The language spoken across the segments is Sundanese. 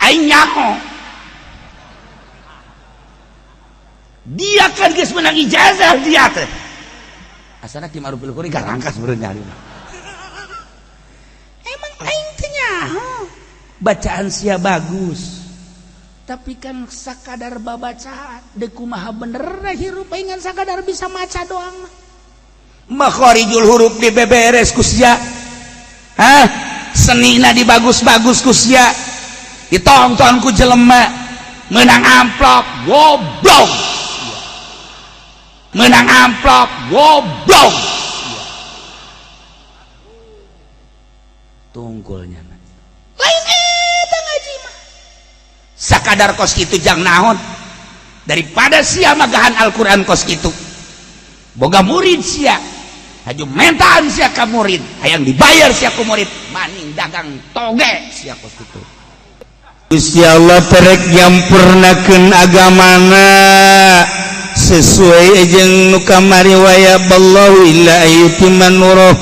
Aing nyaho dia kan geus menang ijazah dia teh. Asana Ki Ma'ruf Al-Khuri garangkas beureun nyari. Emang aing teh nyaho bacaan sia bagus, tapi kan sakadar babacaan deuk kumaha bener hirup aing ngan sakadar bisa maca doang mah. Makharijul huruf dibeberes ku sia. Hah? Senina dibagus-bagus ku sia. Ditonton ku jelema menang amplop goblok. Menang amplop goblok. Tungkulnya lain eta ngaji mah. Sakadar kos kitu jang naon daripada sia magahan Al-Qur'an kos kitu. Boga murid sia, haju mentaan sia ka murid, hayang dibayar sia ku murid, maning dagang toge sia kos kitu. Gusti Allah terek nyampurnakeun agamana sesuai jeung nu kamari waya ballahu illa ayyutimma nuruh.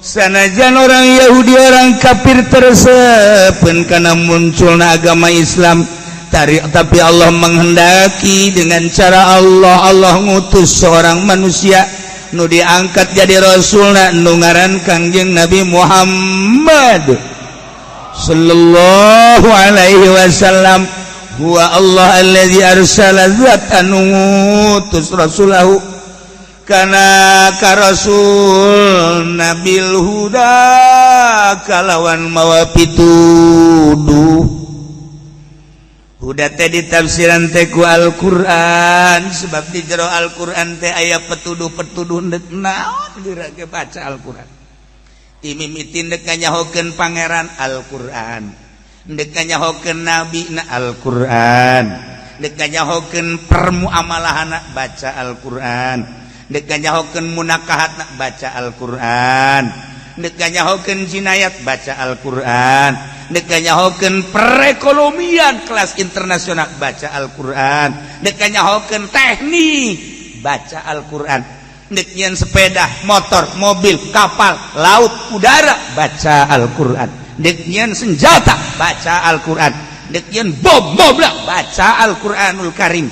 Sanajan orang Yahudi orang kafir tersepen karena munculna agama Islam tarik, tapi Allah menghendaki dengan cara Allah. Allah ngutus seorang manusia nu diangkat jadi rasulna nu ngaran Kangjeng Nabi Muhammad sallallahu alaihi wasallam. Huwa Allah allazi arsala zat anu ngutus rasulahu kana ka rasul nabil huda kalawan mawa pituduh. Huda teh ditafsiran teh ku Al-Qur'an, sebab di jero Al-Qur'an teh aya petuduh-petuduh. Ndek naon geura ge baca Al-Qur'an, timimitin dek nyahokeun pangeran Al-Qur'an, dek nyahokeun nabi na Al-Qur'an, dek nyahokeun permuamalahana baca Al-Qur'an, dek nyahokeun munakahatna baca Al-Qur'an, dek nyahokeun jinayat baca Al-Qur'an, dek nyahokeun perekonomian kelas internasional baca Al-Qur'an, dek nyahokeun teknik baca Al-Qur'an, dek nyian sepeda motor, mobil, kapal laut, udara baca Al-Qur'an, dek nyian senjata baca Al-Qur'an, dek nyian bom bom lah baca Al-Qur'anul Karim.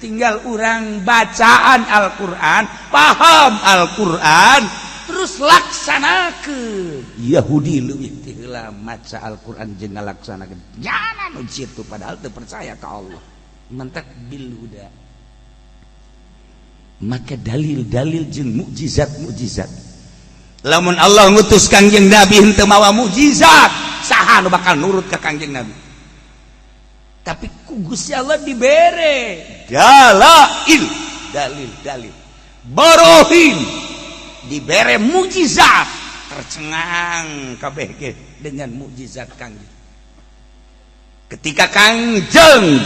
Tinggal orang bacaan Al-Qur'an, paham Al-Qur'an, terus laksanakeun. Yahudi leuwih ti heula maca Al-Qur'an jeung ngalaksanakeun jana nu kitu, padahal teu percaya ka Allah. Mentak bil huda, maka dalil-dalil jeung mukjizat-mukjizat. Lamun Allah ngutus Kangjeng Nabi henteu mawa mukjizat, saha nu bakal nurut ka Kangjeng Nabi? Tapi ku Gusti Allah dibere dalail, dalil-dalil, barohin, dibere mukjizat, tercengang kabeh ge dengan mukjizat Kangjeng. Ketika Kangjeng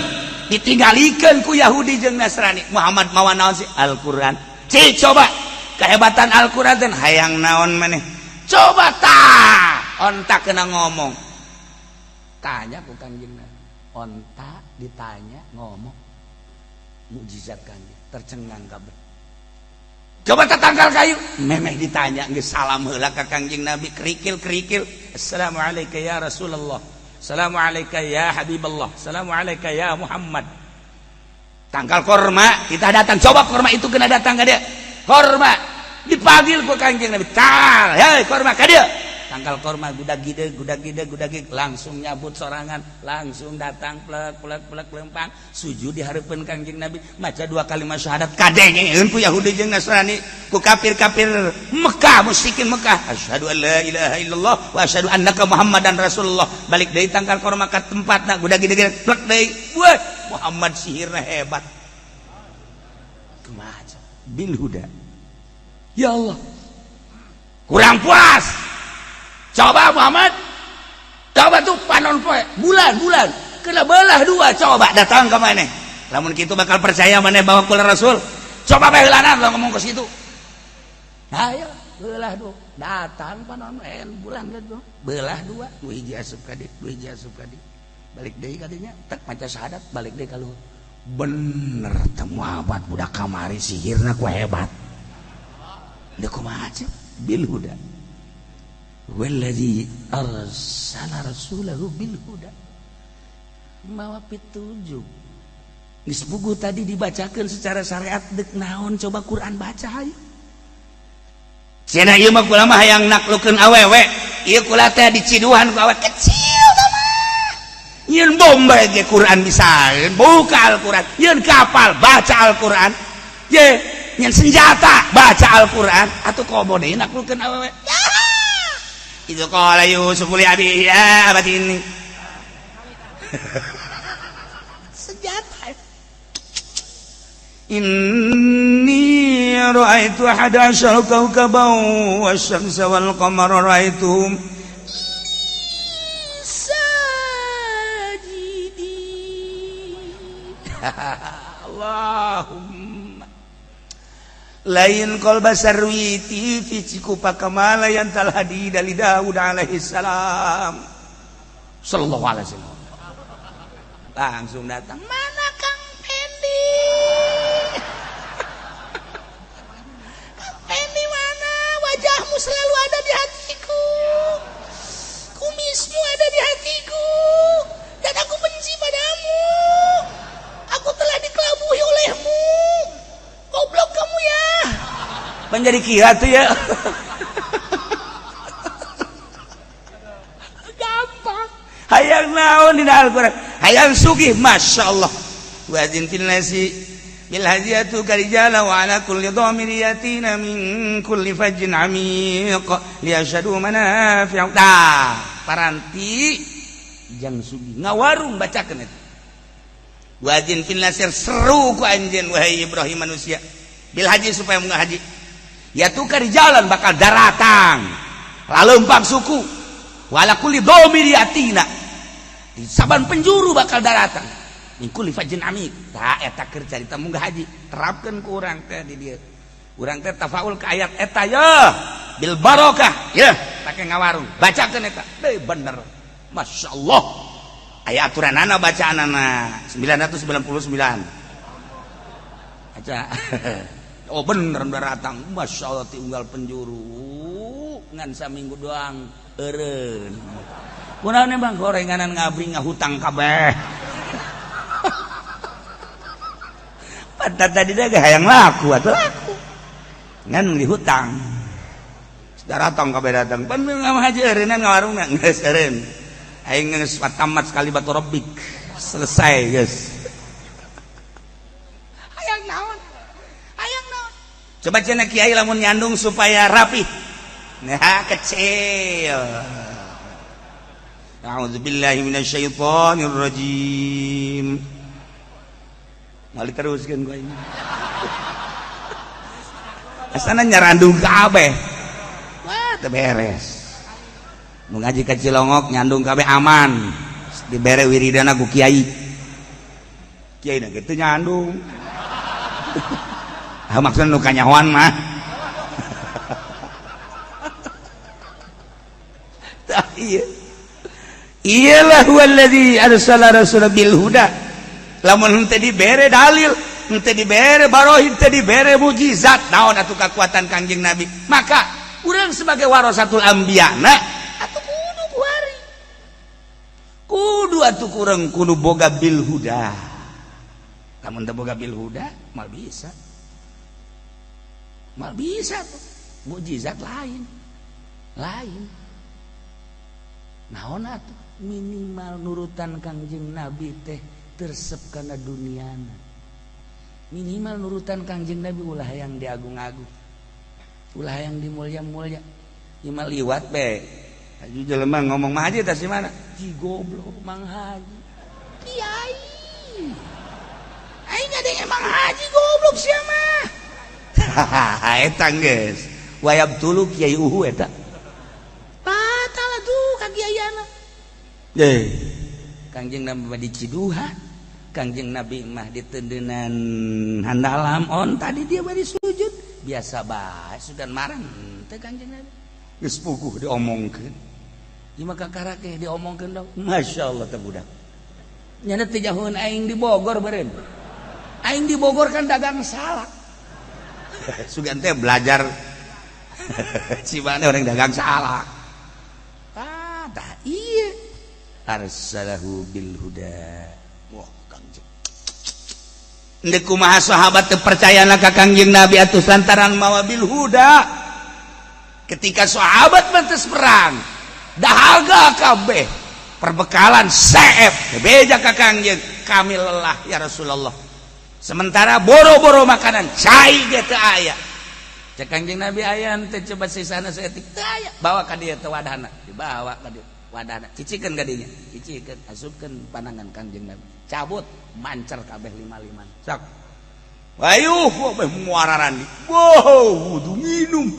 ditinggalikeun ku Yahudi jeung Nasrani, Muhammad mawa naon sih? Al-Qur'an. Cik, coba kehebatan Al-Qur'an dan hayang naon maneh? Coba tah onta kena ngomong, tanya ku Kangjeng Nabi. Onta ditanya ngomong, mukjizat Kangjeng, tercengang kabeh. Coba tetanggal kayu memeh ditanya geus salam heula ka Kangjeng Nabi, kerikil-kerikil, assalamualaikum ya Rasulullah, assalamualaikum ya Habiballah, assalamualaikum ya Muhammad. Tangkal korma kita datang, coba korma itu kena datang ka dia. Korma dipanggil ku Kangjeng Nabi, tal, hei korma ka dia. Tangkal korma gudag gide gudag gide gudag gide, langsung nyabut sorangan, langsung datang plek plek plek lempang sujud di hareupeun Kangjeng Nabi, maca dua kalimat syahadat. Kadengeun ku Yahudi jeung Nasrani, ku kafir-kafir Mekah, musyrikin Mekah, asyhadu an la ilaha illallah wa asyhadu annaka Muhammadan Rasulullah. Balik deui tangkal korma ka tempatna, gudag gide gide plek deui. Wah, Muhammad sihirna hebat. Kumaha bil huda? Ya Allah, kurang puas. Coba Muhammad, coba tuh panon poe bulan bulan kena belah dua, coba datang ke mana. Lamun kitu bakal percaya mana bahwa kula rasul? Coba bae heulanan lah ngomong ke situ. Ayo belah dua, datang panon bulan gitu belah dua, dua hiji asup ka dieu, dua hiji asup ka dieu. Balik deui ka dinya, tek maca syahadat, balik deui ka luhur. Bener teh Muhammad budak kamari sihirna ku hebat. Deuk kumaha bil huda? Walladzi arsala rasulahu bil huda. Mawa pitujuk. Geus puguh tadi dibacakeun secara syariat deuk naon coba Quran baca hayu. Cenah ieu mah kula mah hayang naklukeun awewe. Ieu kula teh diciduhan ku awewe kecil tah mah. Nyeun bom bae ge Quran bisa, buka Al-Quran. Nyeun kapal baca Al-Quran. Ye, nyeun senjata baca Al-Quran. Atuh komo deui naklukeun awewe. Itu qala Yusuf li abihi ya abati ini. Senjata. Inni ra'aitu ahada asyara kawkaban wasyamsa wal qamara ra'aituhum sajidin. Allahumma lain qalba sarwiti fi cikupa kamala yang talhadi dari Daud alaihi salam sallallahu alaihi wasallam. Langsung datang, mana Kang Pendi? Kang Pendi mana? Wajahmu selalu ada di hatiku, kumismu ada di hatiku, dan aku benci padamu. Aku telah dikelabuhi olehmu. Goblok kamu ya. Menjadi kira tuh ya. Gampang. Hayang naon dina Al-Qur'an? Hayang sugih, Masya Allah. Wajin fil nasi bil hajiyatu karijala wa ala kulli dhamir yatina min kulli fajjin amiq liyashhadu manafi'u. Tah, paranti jang sugih ngawarung bacakeun eta. Wajin fil nasir seru ku anjeun wahai Ibrahim manusia. Bil haji supaya munggah haji. Ya tukar jalan bakal daratang. Lalempang suku. Wala kulli dhamir yatina. Di saban penjuru bakal daratang. Min kulli fajjin amiq. Tah eta keur carita munggah haji. Terapkeun ku urang teh di dieu. Urang teh tafaul ka ayat eta ye. Bil barokah ye, pake ngawarung. Bacakeun eta. Deui bener. Masyaallah. Aya aturanana bacaanana 999. Baca. Oh bener daratang. Masya Allah ti unggal penjuru ngan saminggu doang eureun. Kunaon bang gorenganan ngabri ngahutang kabeh. Pantat tadi dah hayang laku atuh laku. Ngan dihutang. Daratang kabeh datang. Pan haji eureunnan ngawarungna geus eureun. Aing geus tamat sekali batu robik. Selesai geus. Hayang naon? Hayang naon? Coba cenah kiai lamun nyandung supaya rapi. Nah, kecil. A'udzubillahi minasyaitonirrajim. Mal diteruskeun ku aing. Asana nyarandung kabeh. Wah, teu beres. Nu ngaji ka Cilongok nyandung kabeh aman. Dibere wiridana ku kiai. Kiai na kitu nyandung. Ah maksudna nu kanyahoan mah. Tah ieu. Iyalah huwallazi arsala rasulahu bil huda. Lamun henteu dibere dalil, henteu dibere barohin, henteu dibere mukjizat, naon atuh kakuatan Kangjeng Nabi? Maka urang sebagai warasatul anbiya na atuh kudu kuari. Kudu atuh kurang kudu boga bil huda. Lamun teu boga bil huda, mal bisa. Mal bisa tuh. Mukjizat lain. Lain. Naon atuh minimal nurutan Kangjeng Nabi teh tersep kana duniana. Minimal nurutan Kangjeng Nabi ulah yang diagung-agung. Ulah yang dimulya-mulya. Ieu mah liwat be. Haji jelema ngomong mah haji tah si mana? Ji goblok Mang Haji. Kiai. Aing ngadenge Mang Haji goblok sia mah. Eta geus. Wayab tulu kiai uhu eta. Batal atuh ka kiaiana. Eh, Kangjeng Nabi mah di Ciduhan, Kangjeng Nabi mah di tendenan handalam on tadi dia bari sujud biasa bae sugan marang teh Kangjeng Nabi. Geus puguh diomongkeun. Ieu mah kakara ke diomongkeun dong. Masyaallah teh budak. Nyana teh jauheun aing di Bogor beureun. Aing di Bogor kan dagang salak. Sugan teh belajar Cimane orang dagang salak. Ah, tah iya. Arsalahu bil huda. Wah, Kangjeng. Ndek kumaha sahabat teu percaya ka Kangjeng Nabi atuh lantaran mawa bil huda. Ketika sahabat mantes perang, dahaga kabeh, perbekalan seep, beja ka Kangjeng, "Kami lelah, ya Rasulullah." Sementara boro-boro makanan, cai ge teu aya. Cek Kangjeng Nabi, "Aya teh coba sisana saeutik?" "Teu aya." "Bawa ka dieu teh wadahna." Dibawa ka dieu wadahna, cicikeun ka dinya, cicikeun, asupkeun panangan Kangjeng Nabi, cabut, mancer kabeh lima-lima. Sok ayuh kabeh muararandi. Wow, wudu minum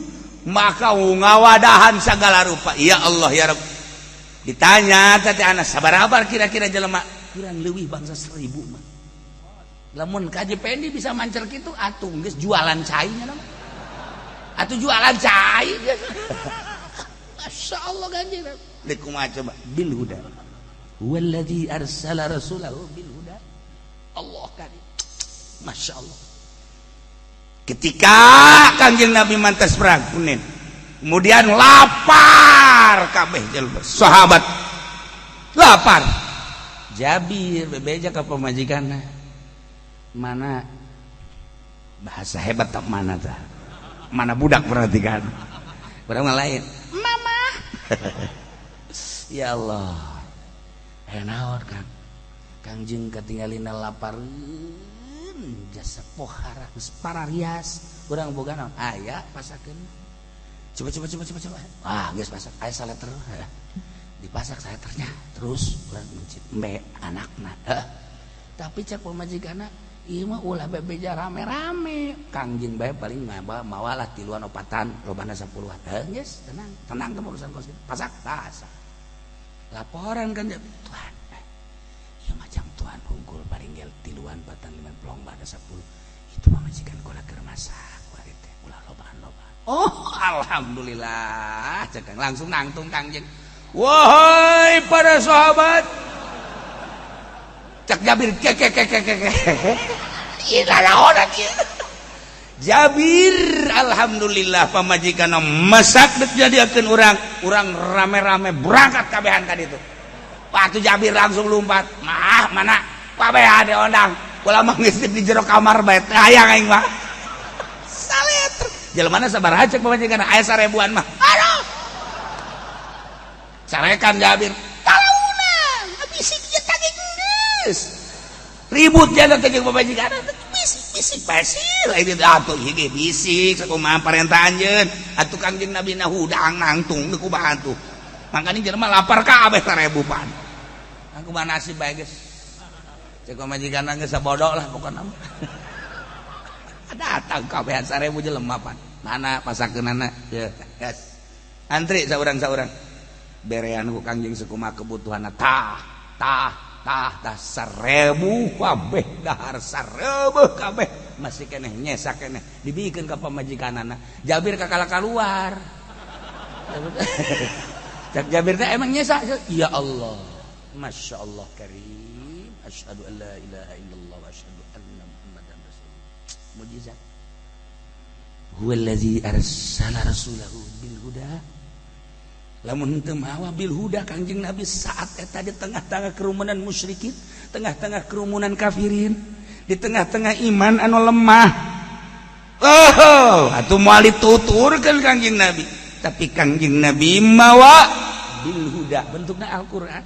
maka ngawadahan segala rupa. Ya Allah, ya Rabb. Ditanya tadi anak, "Sabaraha kira-kira jelema?" "Kurang lebih bangsa 1.000 mah." Lamun kaji Pendi bisa mancer gitu atuh geus jualan cainya nama atuh jualan cai. Masya Allah, Kanjeng Nabi kumaha coba? Bil huda. Huwallazi arsala rasulahu bil huda. Allah karim. Masya Allah. Ketika Kanjeng Nabi mantas perang Hunain, kemudian lapar kabeh jelema sahabat, lapar. Jabir bebeja ke pamajikanna, "Mana?" Bahasa hebat tak mana tah? Mana budak berarti kan urang mah lain mama. Ya Allah, eh, naon, Kang? Kangjeng katinggalina lapareun, jasa pohara geus pararias. Urang boga naon? Aya, pasakeun. Coba, coba, coba, coba, coba. Ah, geus pasak, aya saleter. Dipasak saleternya, terus urang mencit embe anakna. Tapi cek pamajikanna, "Ieu mah ulah bebeja rame-rame, Kangjeng bae paling mawalah tiluan opatan, lobana 10-an." Heuh, geus tenang, tenang ke urusan kos. Pasak, pasak. Laporan kan, "Tuhan, ieu macam Tuhan hungkul paling gel tiluan patan lima plong pada 10. Itu pamajikan kula keur masak kuari teh, ulah lobaan-lobaan." Oh, alhamdulillah, cek langsung nangtung Kangjeng. "Wahai para sahabat," cek Jabir, ke ke ke ke ke ke. Jabir, "Alhamdulillah, pamajikan masak dek jadiakeun urang." Urang rame-rame berangkat kabehan tadi itu. Waktu Jabir langsung lompat, "Mah, mana kabehan diondang? Kula mah geus di jero kamar bae, teu hayang aing mah." Saleter. "Jelema sabaraha?" cek pamajikan. "Aya 1.000-an mah." Aduh. Carekan Jabir. Talaunan, bisik ieu tadi geus. Ribut dia teh jeung pamajikan. Bisik bisik pasir lain atuh ieu bisik sakumaha parentah anjeun atuh Kangjeng Nabi na hudang nangtung teu kumaha atuh. Makanya jelema lapar kabeh 1.000 pan. Aku mah nasib bae geus. Cek pamajikan geus sabodo lah pokona. Datang kabehan 1.000 jelema pan. Mana pasakeunana? Ya, yes. Antri saurang-saurang. Berean ku Kangjeng sakumaha kebutuhanna, tah tah tah tah, 1.000 kabeh dahar, 1.000 kabeh, masih keneh, nyesa keneh, dibikeun ka pamajikanana. Jabir kakala keluar. Cek Jabir teh, "Emang nyesa?" "Ya Allah, Masya Allah karim, asyhadu an la ilaha illallah wa asyhadu anna Muhammadan rasulullah." Mujizat. Huwallazi arsala rasulahu bil huda. Lamun teu mawa bil huda Kangjeng Nabi saat eta di tengah-tengah kerumunan musyrikin, tengah-tengah kerumunan kafirin, di tengah-tengah iman anu lemah, oh, atuh moal dituturkeun Kangjeng Nabi. Tapi Kangjeng Nabi mawa bil huda, bentukna Al-Qur'an.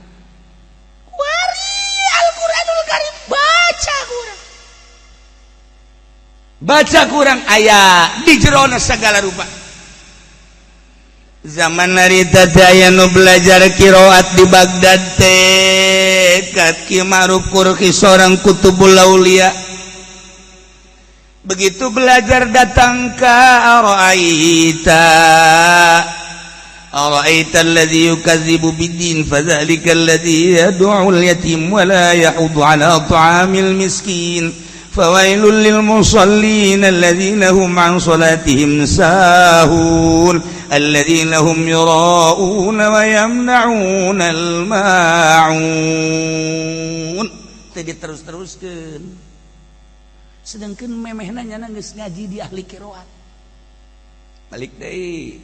Kuari Al-Qur'anul Karim baca kurang, baca kurang, aya di jerona segala rupa. Zaman harita teh aya nu belajar qiraat di Baghdad teh ka Ki Ma'ruf Karkhi, seorang kutubul aulia. Begitu belajar datang ke ara'aita ara'aita alladhi yukadzibu biddin fadzalika alladhi yad'u al-yatim wa la yahuddu ala ta'amil miskin fawailul lil musallin alladzina hum an salatihim sahun alladzina hum yura'una wa yamna'una al-ma'un. Teu diterus-teruskeun, sedangkan memehna nyana geus ngaji di ahli qiraat. Balik deui.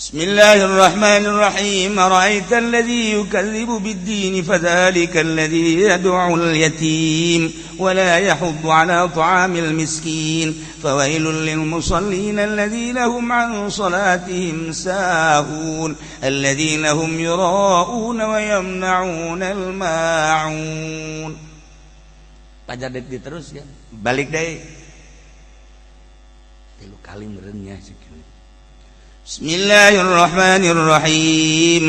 Bismillahirrahmanirrahim. Ara'aita alladhi yukadzibu bid-din fadzalika alladhi yad'u al-yatim wa la yahuddu 'ala ta'amil miskin fawailul lil musallin alladhina hum 'an salatihim sahun alladhina hum yura'una wa yamna'una al-ma'un. Pajar dek diteruskan balik deui tilu kali merenya sakieu. Bismillahirrahmanirrahim.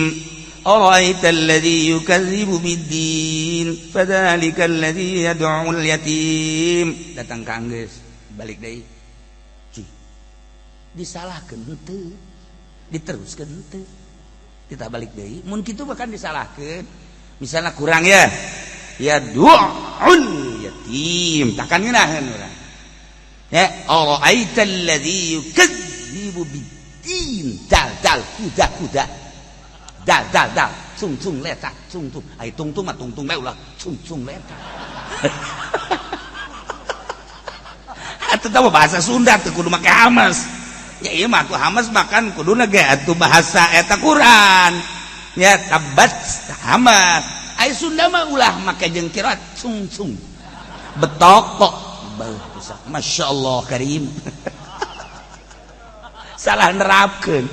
Ara'aita alladhi yukadzibu bid-din fadzalika alladhi yad'u al-yatim. Datang ka anggeus, balik deui. Cih. Disalahkeun henteu, diteruskeun henteu. Kita balik deui, mun kitu bahkan disalahkeun. Misalnya kurang ya. Yad'ul yatim, takkan ngeunaheun urang. Ya, ara'aita alladhi yukadzibu bid-din. Dal dal kuda kuda dal dal dal cung cung letak cung cung ai tung tung mah tung tung bae ulah cung cung letak. Atuh tah bahasa Sunda teu kudu make hamas ya, ieu mah atuh hamas makan kuduna ge atuh bahasa eta Quran ya tabat hamas. Ai Sunda mah ulah make jeung kirat cung cung betok kok Masya Allah karim. Salah nerapkeun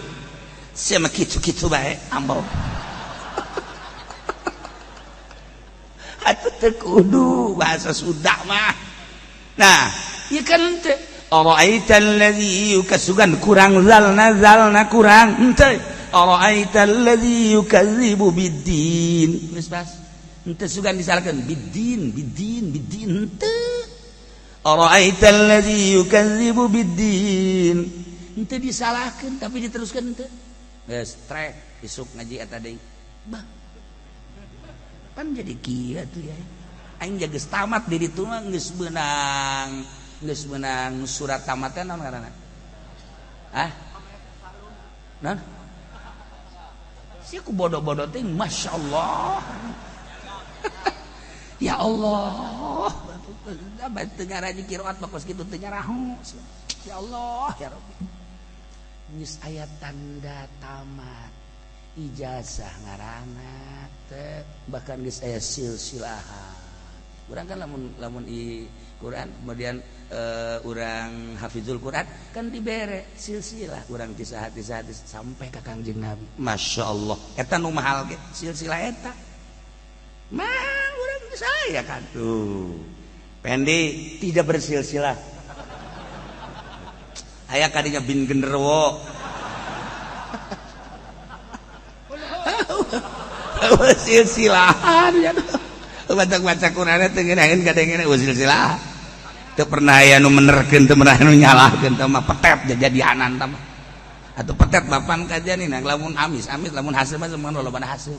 sia mah kitu-kitu bae ambo. Atuh teu kudu bahasa Sunda mah. Nah, ieu kan teu ara'aita allazi yukasugan kurang zalna zalna kurang henteu ara'aita allazi yukadzibu biddin geus pas henteu sugan disalahkeun biddin biddin biddin henteu ara'aita allazi yukadzibu biddin henteu disalahkeun tapi diteruskeun henteu geus trek isuk ngaji eta deui bah pan jadi kieu atuh ya aing geus tamat di ditu mah geus meunang surat tamatna naon ngaranna ah naon sia ku bodoh-bodoh teh masyaallah. Ya Allah teu ngaraji qiraat mah kos kitu teu nyaraho ya Allah ya Rabbi. Geus aya tanda tamat ijazah ngaranna teh bahkan geus aya silsilahan. Urang kan lamun lamun i Quran kemudian urang hafizul Quran kan dibere silsilah urang ti saha ti saha sampai ka Kangjeng Nabi. Masya Allah eta nu mahal ge silsilah eta mah urang geus aya kan tuh. Pendi tidak bersilsilah. Aya kadinya bin genderuwo. Silsilahan ya. Baca-baca Qur'an teh ngeunaheun kadengena silsilah. Teu pernah aya nu menerkeun, teu pernah nu nyalahkeun, teu mah petet jajadianan tah mah. Atuh petet bapan kajian ini lamun amis, amis lamun haseum mah mun lolobana haseum.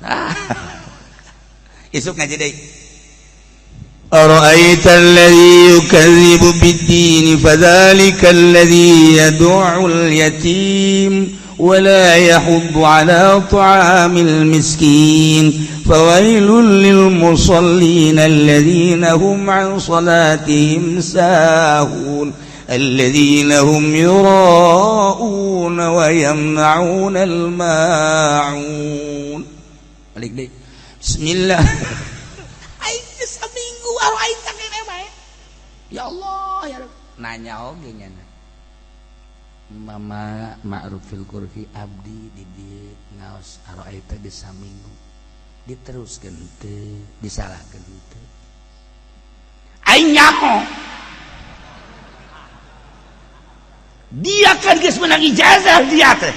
Nah. Isuk ngaji deui. أرأيت الذي يكذب بالدين فذلك الذي يدع اليتيم ولا يحض على طعام المسكين فويل للمصلين الذين هم عن صلاتهم ساهون الذين هم يراءون ويمنعون الماعون. Balik deh. Bismillah. Seminggu aing kene bae. Ya Allah ya Rabb. Nanya oge nya. Mama Ma'rufil Qurfi abdi di dieu ngaos araita di saminggu. Diteruskeun teu, disalahkeun teu. Aing nyaho. Dia kan geus menang ijazah dia teh.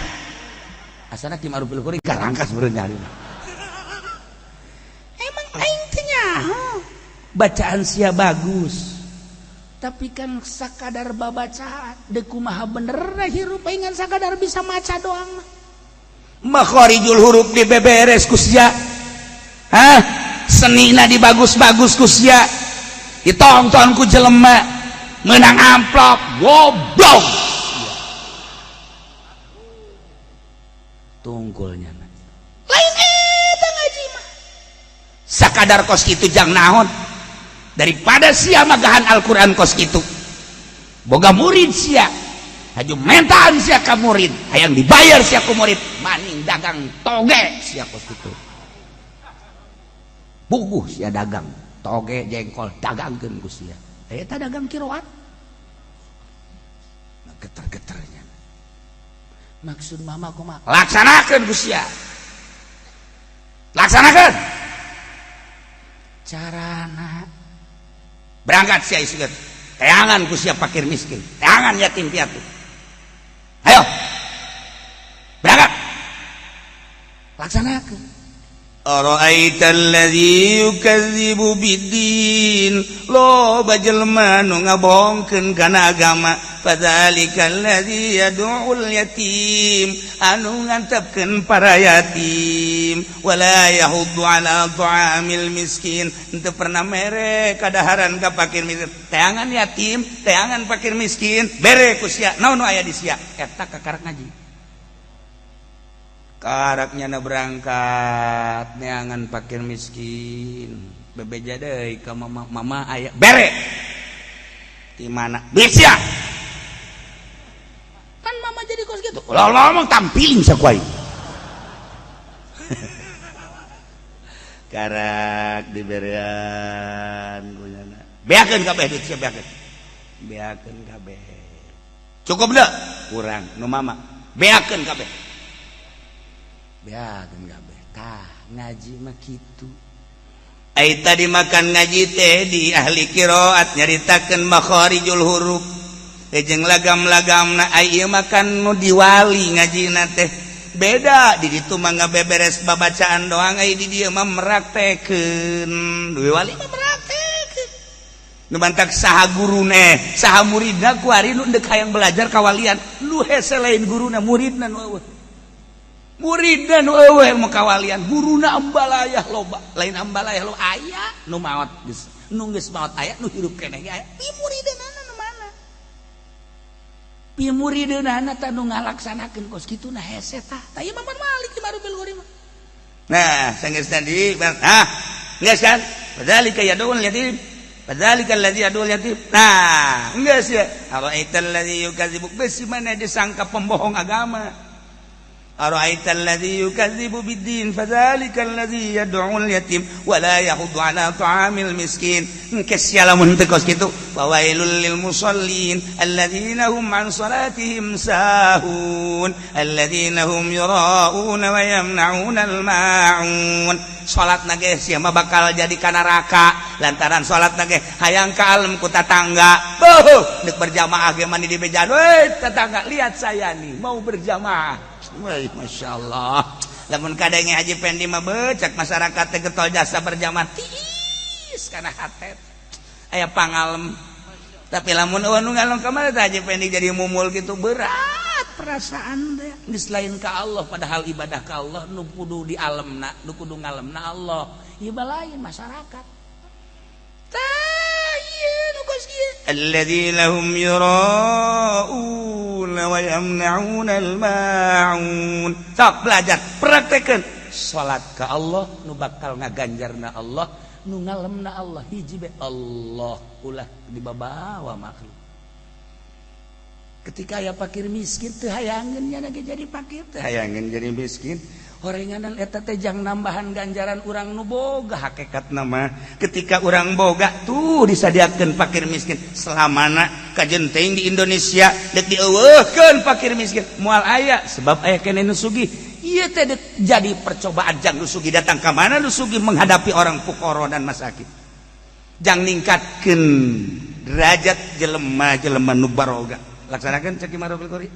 Asana Ki Ma'rufil Qurfi karangkas beureun nyari. Emang aing teh nyaho. Bacaan sia bagus tapi kan sakadar babacaan deuk kumaha bener hirup aing ngan sakadar bisa maca doang makharijul huruf dibeberes ku sia, hah senina dibagus-bagus ku sia, ditonton ku jelema menang amplop goblok tungkulnya lain eta ngaji mah sakadar kos kitu jang naon daripada sia magahan Al-Qur'an kos kitu boga murid sia Haju mental sia ka murid, hayang dibayar sia ku murid, maning dagang toge sia kos kitu. Buguh sia dagang toge jengkol dagangkeun ku sia. Eta dagang kiroat. Geter-geternya. Maksud mama kumaha? Laksanakeun ku sia. Laksanakeun. Carana berangkat sia isukeun. Teangan ku sia fakir miskin, teangan yatim piatu. Ayo. Berangkat. Laksanakeun. Ara'aita alladzi yukadzibu biddin, loba jelema nu ngabohongkeun kana agama. Fadzalikal ladzi yad'ul yatim, anu ngantepkeun para yatim. Wala yahuddu ala ta'amil miskin, henteu pernah mere kadaharan ka fakir miskin. Teangan yatim, teangan fakir miskin, bere ku sia. Naon nu aya di sia? Eta kakarak ngaji. Karaknya na berangkat neangan fakir miskin, bebeja deui ka mama, mama aya bere di mana duit sia? Kan mama jadi kos gitu, ulah ngomong, tampiling saku aing. Karak diberean kunyana, beakeun kabeh duit sia, beakeun, beakeun kabeh. Cukup deh? Kurang nu mama, beakeun kabeh, beakeun kabeh. Tah, ngaji mah kitu. Ai tadi makan ngaji teh di ahli qiraat nyaritakeun makharijul huruf jeung lagam-lagamna. Ai ieu makan nu diwali ngajina teh beda. Di ditu mah ngabeberes babacaan doang, ai di dieu mah meraktekeun. Duwe wali mah meraktekeun. Nu mantak saha gurune, saha muridna kuari nu deuk hayang belajar kawalian, nu hese lain guruna, muridna nu eueuh. Muridna nu eueuh mau kawalian, guruna ambalayah loba. Lain ambalayah loba, aya nu maot geus, nu geus maot aya, nu hirup keneh ge aya. Pi murideunana nu mana? Pi murideunana tah nu ngalaksanakeun kos kitu na hese tah. Tah, ieu mah Malik di Marubil Gori mah. Nah, sanggeus tadi, ah, geus kan? Fadzalika yad'ul yatim. Fadzalika alladzi yad'ul yatim. Nah, geus ya. Ara'aital ladzi yukadzibu, besi mana disangka pembohong agama. Ara'aital ladzi yukadzibu biddin, fadzalikal ladzi yad'ul yatim wa la yahuddu ala ta'amil miskin. Engke sia lamun teu kos kitu, fawailul lil musallin alladzina hum an salatihim sahun, alladzina hum yura'una wa yamna'una al-ma'un. Salat na ge sia mah bakal jadi ka neraka lantaran salat na ge hayang ka alem ku tatangga. Beuh, deuk berjamaah ge mani di bejaan, "Woi tetangga, lihat saya nih mau berjamaah." Wah, Masya Allah. Lamun kadenge Haji Pendi mah becak masyarakat teh getol jasa berjamaah tiis kana hate. Aya pangalem. Tapi lamun eueuh nu ngalem ka mana teh Haji Pendi jadi mumul gitu, berat perasaan teh. Geus lain ka Allah, padahal ibadah ka Allah nu kudu di alemna, nu kudu ngalemna Allah. Ieu lain masyarakat. Tah, ieu nu kos kieu. Alladzina hum yura'una wa yamna'una al-ma'un. Sok belajar, praktekeun. Salat ka Allah nu bakal ngaganjarna Allah, nu ngalemna Allah, hiji be Allah, ulah dibabawa makhluk. Ketika aya fakir miskin teu hayangeun nya ge jadi fakir, teu hayangeun jadi miskin. Horenganan eta teh jang nambahan ganjaran urang nu boga. Hakikat nama ketika urang boga tuh disadiakeun fakir miskin. Selamana kajen teuing di Indonesia deuk dieuweuhkeun fakir miskin moal aya, sebab aya keneh nu sugih. Ieu teh jadi percobaan jang nu sugih datang ka mana nu sugih menghadapi orang fukara dan masakin, jang ningkatkeun derajat jelema-jelema nu baroga. Laksanakeun cek Marul Qori.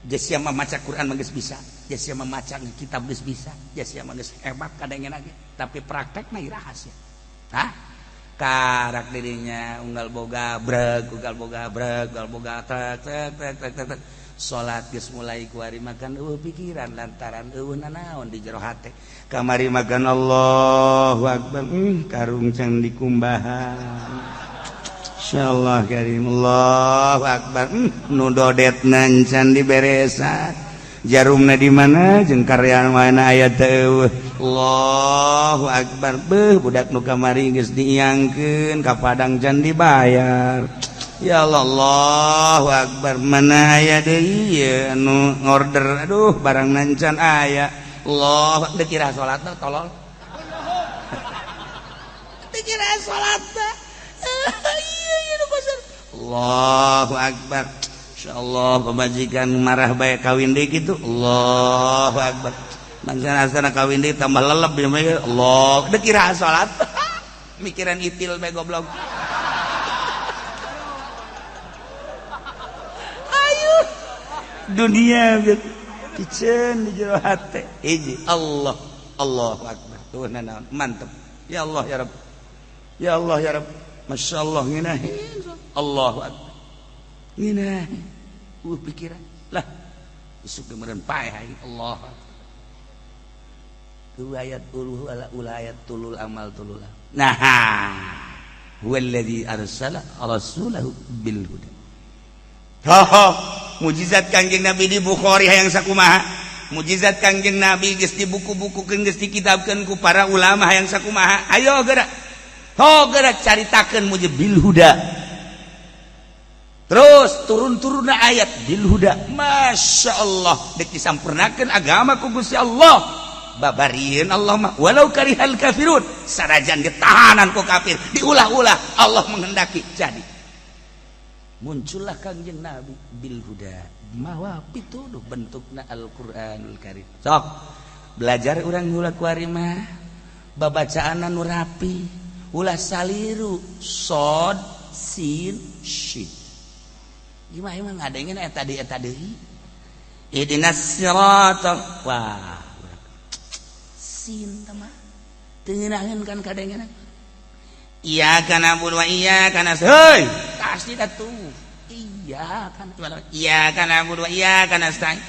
Sia maca Quran mah geus bisa, sia maca kitab geus bisa, sia mah geus hebat kadangena ge, tapi praktekna iraha sia? Hah? Karak dirinya unggal boga breg, unggal boga breg, unggal boga trek trek trek trek trek. Salat geus mulai kuari makan eueuh pikiran lantaran eueuh nanaon di jero hate. Kamari makan Allahu akbar, karung can dikumbahan. Insyaallah karim, Allahu akbar, nu dodetna can diberesan, jarumna di mana jeung karyan mana aya teu. Allahu akbar, beuh, budak nu kamari geus diiangkeun ka Padang can dibayar. Ya Allah, Allahu Akbar, mana aya deui ieu anu ngorder, aduh barang nancan aya. Allah, teu kira salat teh tolol. Teu kira salat teh. Iya ieu nu pasar. Allahu Akbar. Insyaallah pemajikan marah bae kawin deui kitu. Allahu Akbar. Mancan asana kawin deui tambah lelep ya. Allah, teu kira salat. Mikiran itil bae goblok. Ayo dunia piceun di jero hate. Hiji Allah, Allahu Akbar. Tuh naon mantep. Ya Allah ya Rabb. Ya Allah ya Rabb. Masyaallah ngeunah. Allahu Akbar. Ngeunah. Pikiran lah. Isuk meureun paeh aing. Allah. Tuh ayat uluh ala ulayat tulul amal tulul. Nah, huwallazi arsala rasulahu bil huda. Ho, mujizat Kangjeng Nabi di Bukhari hayang sakumaha. Mujizat Kangjeng Nabi geus dibuku-bukukeun, geus dikitabkeun ku para ulama hayang sakumaha. Ayo geura. Ho geura caritakeun mujizat bil huda. Terus turun-turunna ayat bil huda. Masya Allah, dek disampurnakeun agama ku Gusti Allah. Babarieun Allah mah walau karihal kafirun, sarajan ditahanan ku kafir, diulah-ulah Allah menghendaki jadi. Muncullah Kangjeng Nabi bil huda, mawa pituduh bentukna Al-Qur'anul Karim. Sok belajar urang ulah kuari mah babacaan anu rapi, ulah saliru sod sin shin. Gimana emang ngadengin eta deui eta deui? Ihdinas siratal, wah sin mah teu ngeunaheun kan kadengeuna. Iyyaka na'budu wa iyyaka nasta'in. Heuy, pasti atuh. Iyyaka iyyaka na'budu wa iyyaka nasta'in.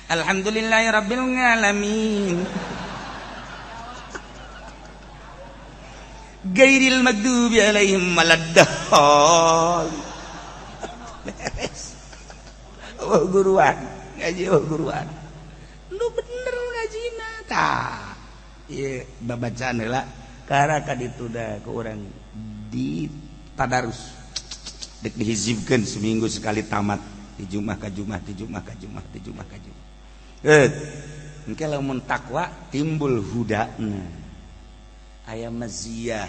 Alhamdulillahirabbil alamin. Gairil maghdubi alaihim waladdallin. Beres. Oh guruan, ngaji oh guruan. Nu bener ngajina tah. Ieu babacaan heula karaka ditunda ke urang di tadarus. Dek dihizibkeun seminggu sekali tamat di Jumat ka Jumat, di Jumat ka Jumat, di Jumat ka Jumat. Engke lamun takwa timbul hudana. Aya maziyah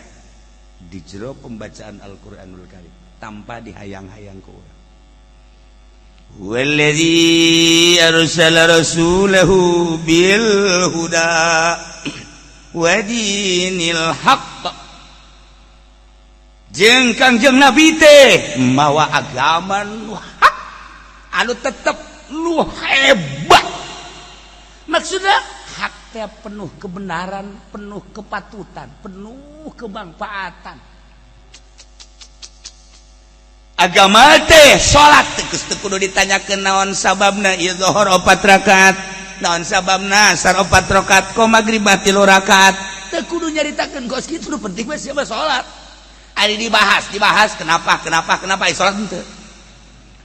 di jero pembacaan Al-Qur'anul Karim tanpa dihayang-hayang ku urang. Huwallazi arsala rasulahu bil huda wa dinil haqq. Jeung Kangjeng Nabi teh mawa agama nu hak anu tetep nu hebat. Maksudna hak teh penuh kebenaran, penuh kepatutan, penuh kemanfaatan. Agama teh salat teh geus teu kudu ditanyakeun naon sababna ieu zuhur 4 rakaat, naon sababna asar 4 rakaat, ko magrib 3 rakaat. Teu kudu nyaritakeun kos kitu, nu penting mah siapa salat. Ari dibahas, dibahas kenapa kenapa kenapa salat henteu.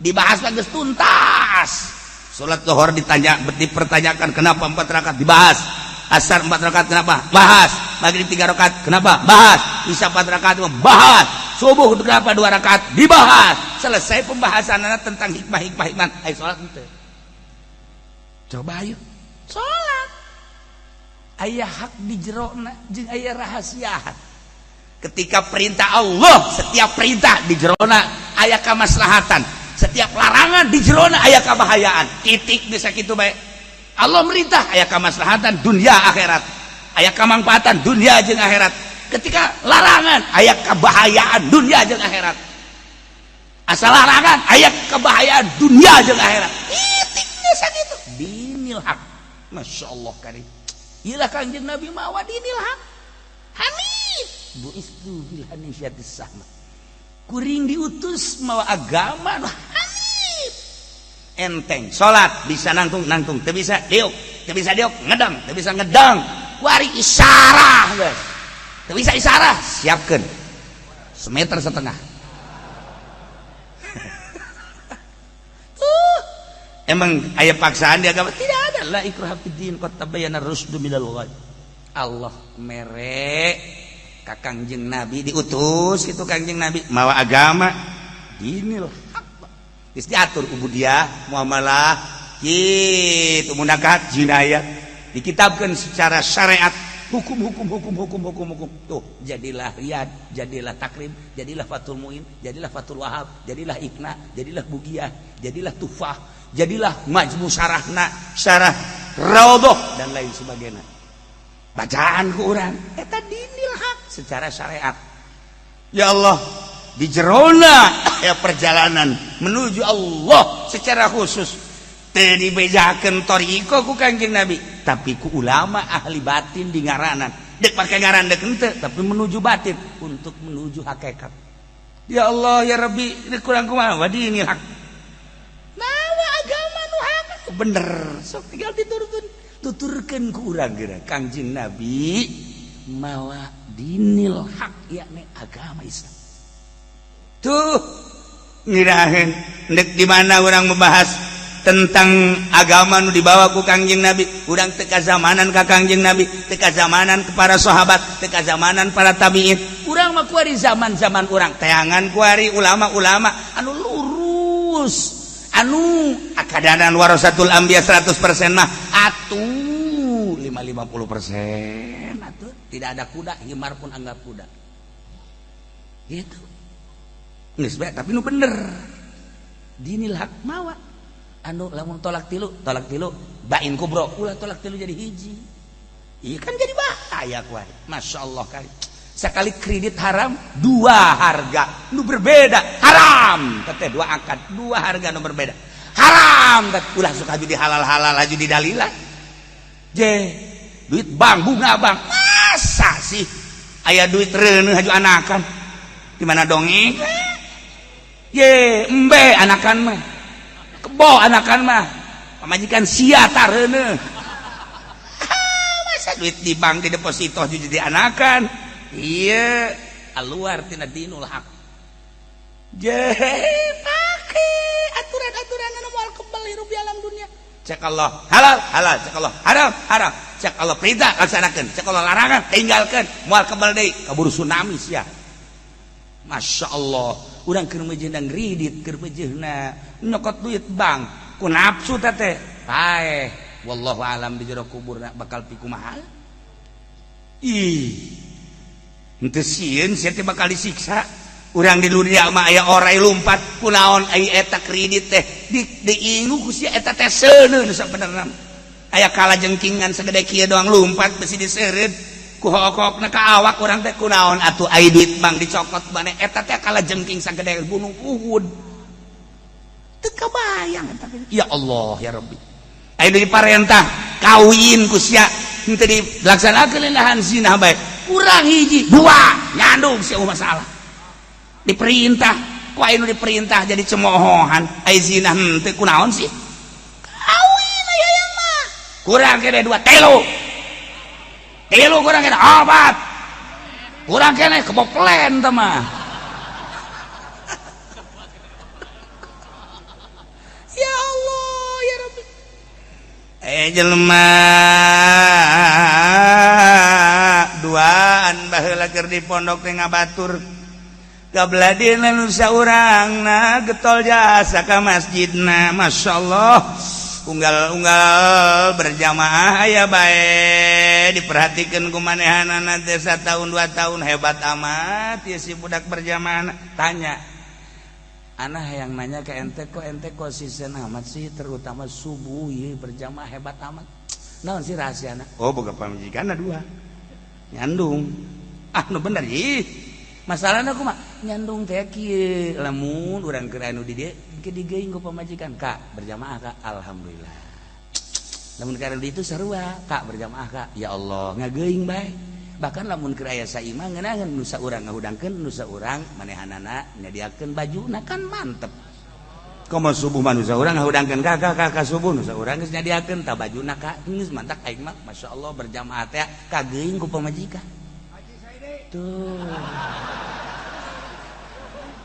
Dibahas mah geus tuntas. Salat zuhur ditanya, dipertanyakan kenapa 4 rakaat, dibahas. Asar 4 rakaat kenapa? Bahas. Maghrib 3 rakaat kenapa? Bahas. Isya 4 rakaat bahas. Subuh kenapa 2 rakaat? Dibahas. Selesai pembahasannya tentang hikmah-hikmah hikmah. Ayo salat henteu. Coba ayo. Salat. Aya hak di jerona jeung aya rahasia. Ketika perintah Allah, setiap perintah di jerona aya kamaslahatan. Setiap larangan di jerona aya kabahayaan. Titik bisa kitu bae. Allah merintah aya kamaslahatan dunia akhirat. Aya kamangfaatan dunia jeung akhirat. Ketika larangan aya kebahayaan dunia jeung akhirat. Asal larangan aya kebahayaan dunia jeung akhirat. Titik bisa kitu. Dinil haq. Masya Allah karim. Iyalah Kangjeng Nabi mawa dinil haq. Hanif buistu bil hanifiyatis sahma. Kuring diutus mawa agama nu hanif. Enteng salat bisa nangtung nangtung, teu bisa diuk, teu bisa diuk ngedang, teu bisa ngedang. Kuari isyarah geus. Teu bisa isyarah, siapkeun. 1,5 meter. Emang aya paksaan di agama? Tidak ada. La ikraha fid din qad tabayyana rusdu minal ghayy. Allah mere ka Kangjeng Nabi diutus kitu Kangjeng Nabi mawa agama Dinil haq geus diatur ubudiyah, muamalah, kitu, munakahat, jinayat, dikitabkan secara syariat, hukum, hukum, hukum, hukum, hukum, hukum. Tuh, jadilah Riyad, jadilah Takrib, jadilah Fathul Muin, jadilah Fathul Wahab, jadilah Iqna, jadilah Bugiyah, jadilah Tufah, jadilah majmu syarahna, syarah Raudhah, dan lain sebagainya. Bacaan ku urang eta dinil hak secara syariat. Ya Allah, di jerona ya perjalanan menuju Allah secara khusus teu dibejakeun thoriqoh ku Kangjeng Nabi, tapi ku ulama ahli batin di ngaranan, dek pake ngaran dek henteu, tapi menuju batin untuk menuju hakikat. Ya Allah, ya Rabbi, ini kurang kumaha? Dinil hak mawa agama nu hak bener, sok tinggal diturutun, tuturkeun ku urang geura. Kangjeng Nabi mawa dinil hak, yakni agama Islam. Tuh, ngiraheun dek di mana orang membahas tentang agama nu dibawa ku Kangjeng Nabi. Urang teu kazamanan ka Kangjeng Nabi, teu kazamanan ke para sahabat, teu kazamanan para tabiin. Urang mah kuari zaman-zaman urang teangan kuari ulama-ulama anu lurus, anu akadanan warasatul anbiya 100% mah atuh 5 50% atuh. Tidak ada kuda, himar pun anggap kuda gitu. Geus bae, tapi nu bener dinil hak mawa anu lamun talak tilu, talak tilu bain kubro, ulah talak tilu jadi hiji. Iya kan, jadi bahaya kuari. Masya Allah, kali sekali kredit haram, dua harga nu berbeda haram teteh. Dua akad, dua harga nu berbeda haram. Ulah suka jadi halal halal aja di dalilan je duit bank, bunga bank. Masa sih aya duit reuneuh haju anakan di mana dongeng ye embe anakan mah, kebo anakan mah, pamajikan sia tareuneuh. Masa duit di bank, di deposito jadi anakan? Iya, keluar tina dinul hak. Je pake aturan-aturan anu moal kebal hirup di alam dunia. Cek Allah halal, halal. Cek Allah haram, haram. Cek Allah perintah, laksanakan. Cek Allah larangan, tinggalkan. Moal kebal deui, kaburu tsunami sia. Masya Allah, urang keur mejeuna kredit, keur mejeuna nyokot duit bank ku nafsu teh paeh. Wallahu alam di jero kuburna bakal pikumaha. Ih, henteu sieun sia teh bakal disiksa? Urang di dunia mah aya orai lumpat, kunaon ai eta kredit teh di diingu ku sia? Eta teh seuneun sabenerna. Aya kala jengkingan segede kieu doang lumpat, besi diseureud ku hokokna ka awak urang teh. Kunaon atuh ai duit bank dicokot maneh? Eta teh kala jengking sagede gunung Uhud, teu kabayang eta. Ya Allah, ya Rabbi, ai diparentah kawin ku sia henteu dilaksanakeun, lahan zina bae. Kurang hiji dua nyandung sia, masalah diperintah. Ku anu diperintah jadi cemoohan, ai zina henteu, kunaon sih? Kawin aya yang mah kurang kene dua, telu, tilu, kurang kene opat, kurang kene keboplen teh mah. Ya Allah, ya Rabbi. Eh, jelema duaan baheula keur di pondok teh ngabatur gabladina nu saurangna getol jasa ka masjidna. Masya Allah, unggal-unggal berjamaah aya bae, diperhatikan ku manehanana teh. Tahun 2 tahun, hebat amat ya si budak berjamaah. Tanya anak yang nanya ke ente, kok ente konsisten amat sih, terutama subuh ya, berjamaah hebat amat, naon sih rahasia? Oh, boga pamajikan dua, nyandung. Ah, nu bener ih masalahnya aku mah nyandung teh kieu, lamun urang keur anu di dieu ke digeing ku pamajikan, "Kak, berjamaah, Kak." Alhamdulillah. Lamun keur di itu sarua, "Kak, berjamaah, Kak." Ya Allah, ngageuing bae. Bahkan lamun keur aya saimah ngeunaheun, nu saurang ngahudangkeun, nu saurang manehanana nyadiakeun bajuna, kan mantep. Komo subuh mah nu saurang ngahudangkeun, "Kak, Kak, Kak, subuh." Nu saurang geus nyadiakeun tah bajuna, Kak, geus mantak. Aing mah masyaallah berjamaah teh kageuing ku pamajikan tuh.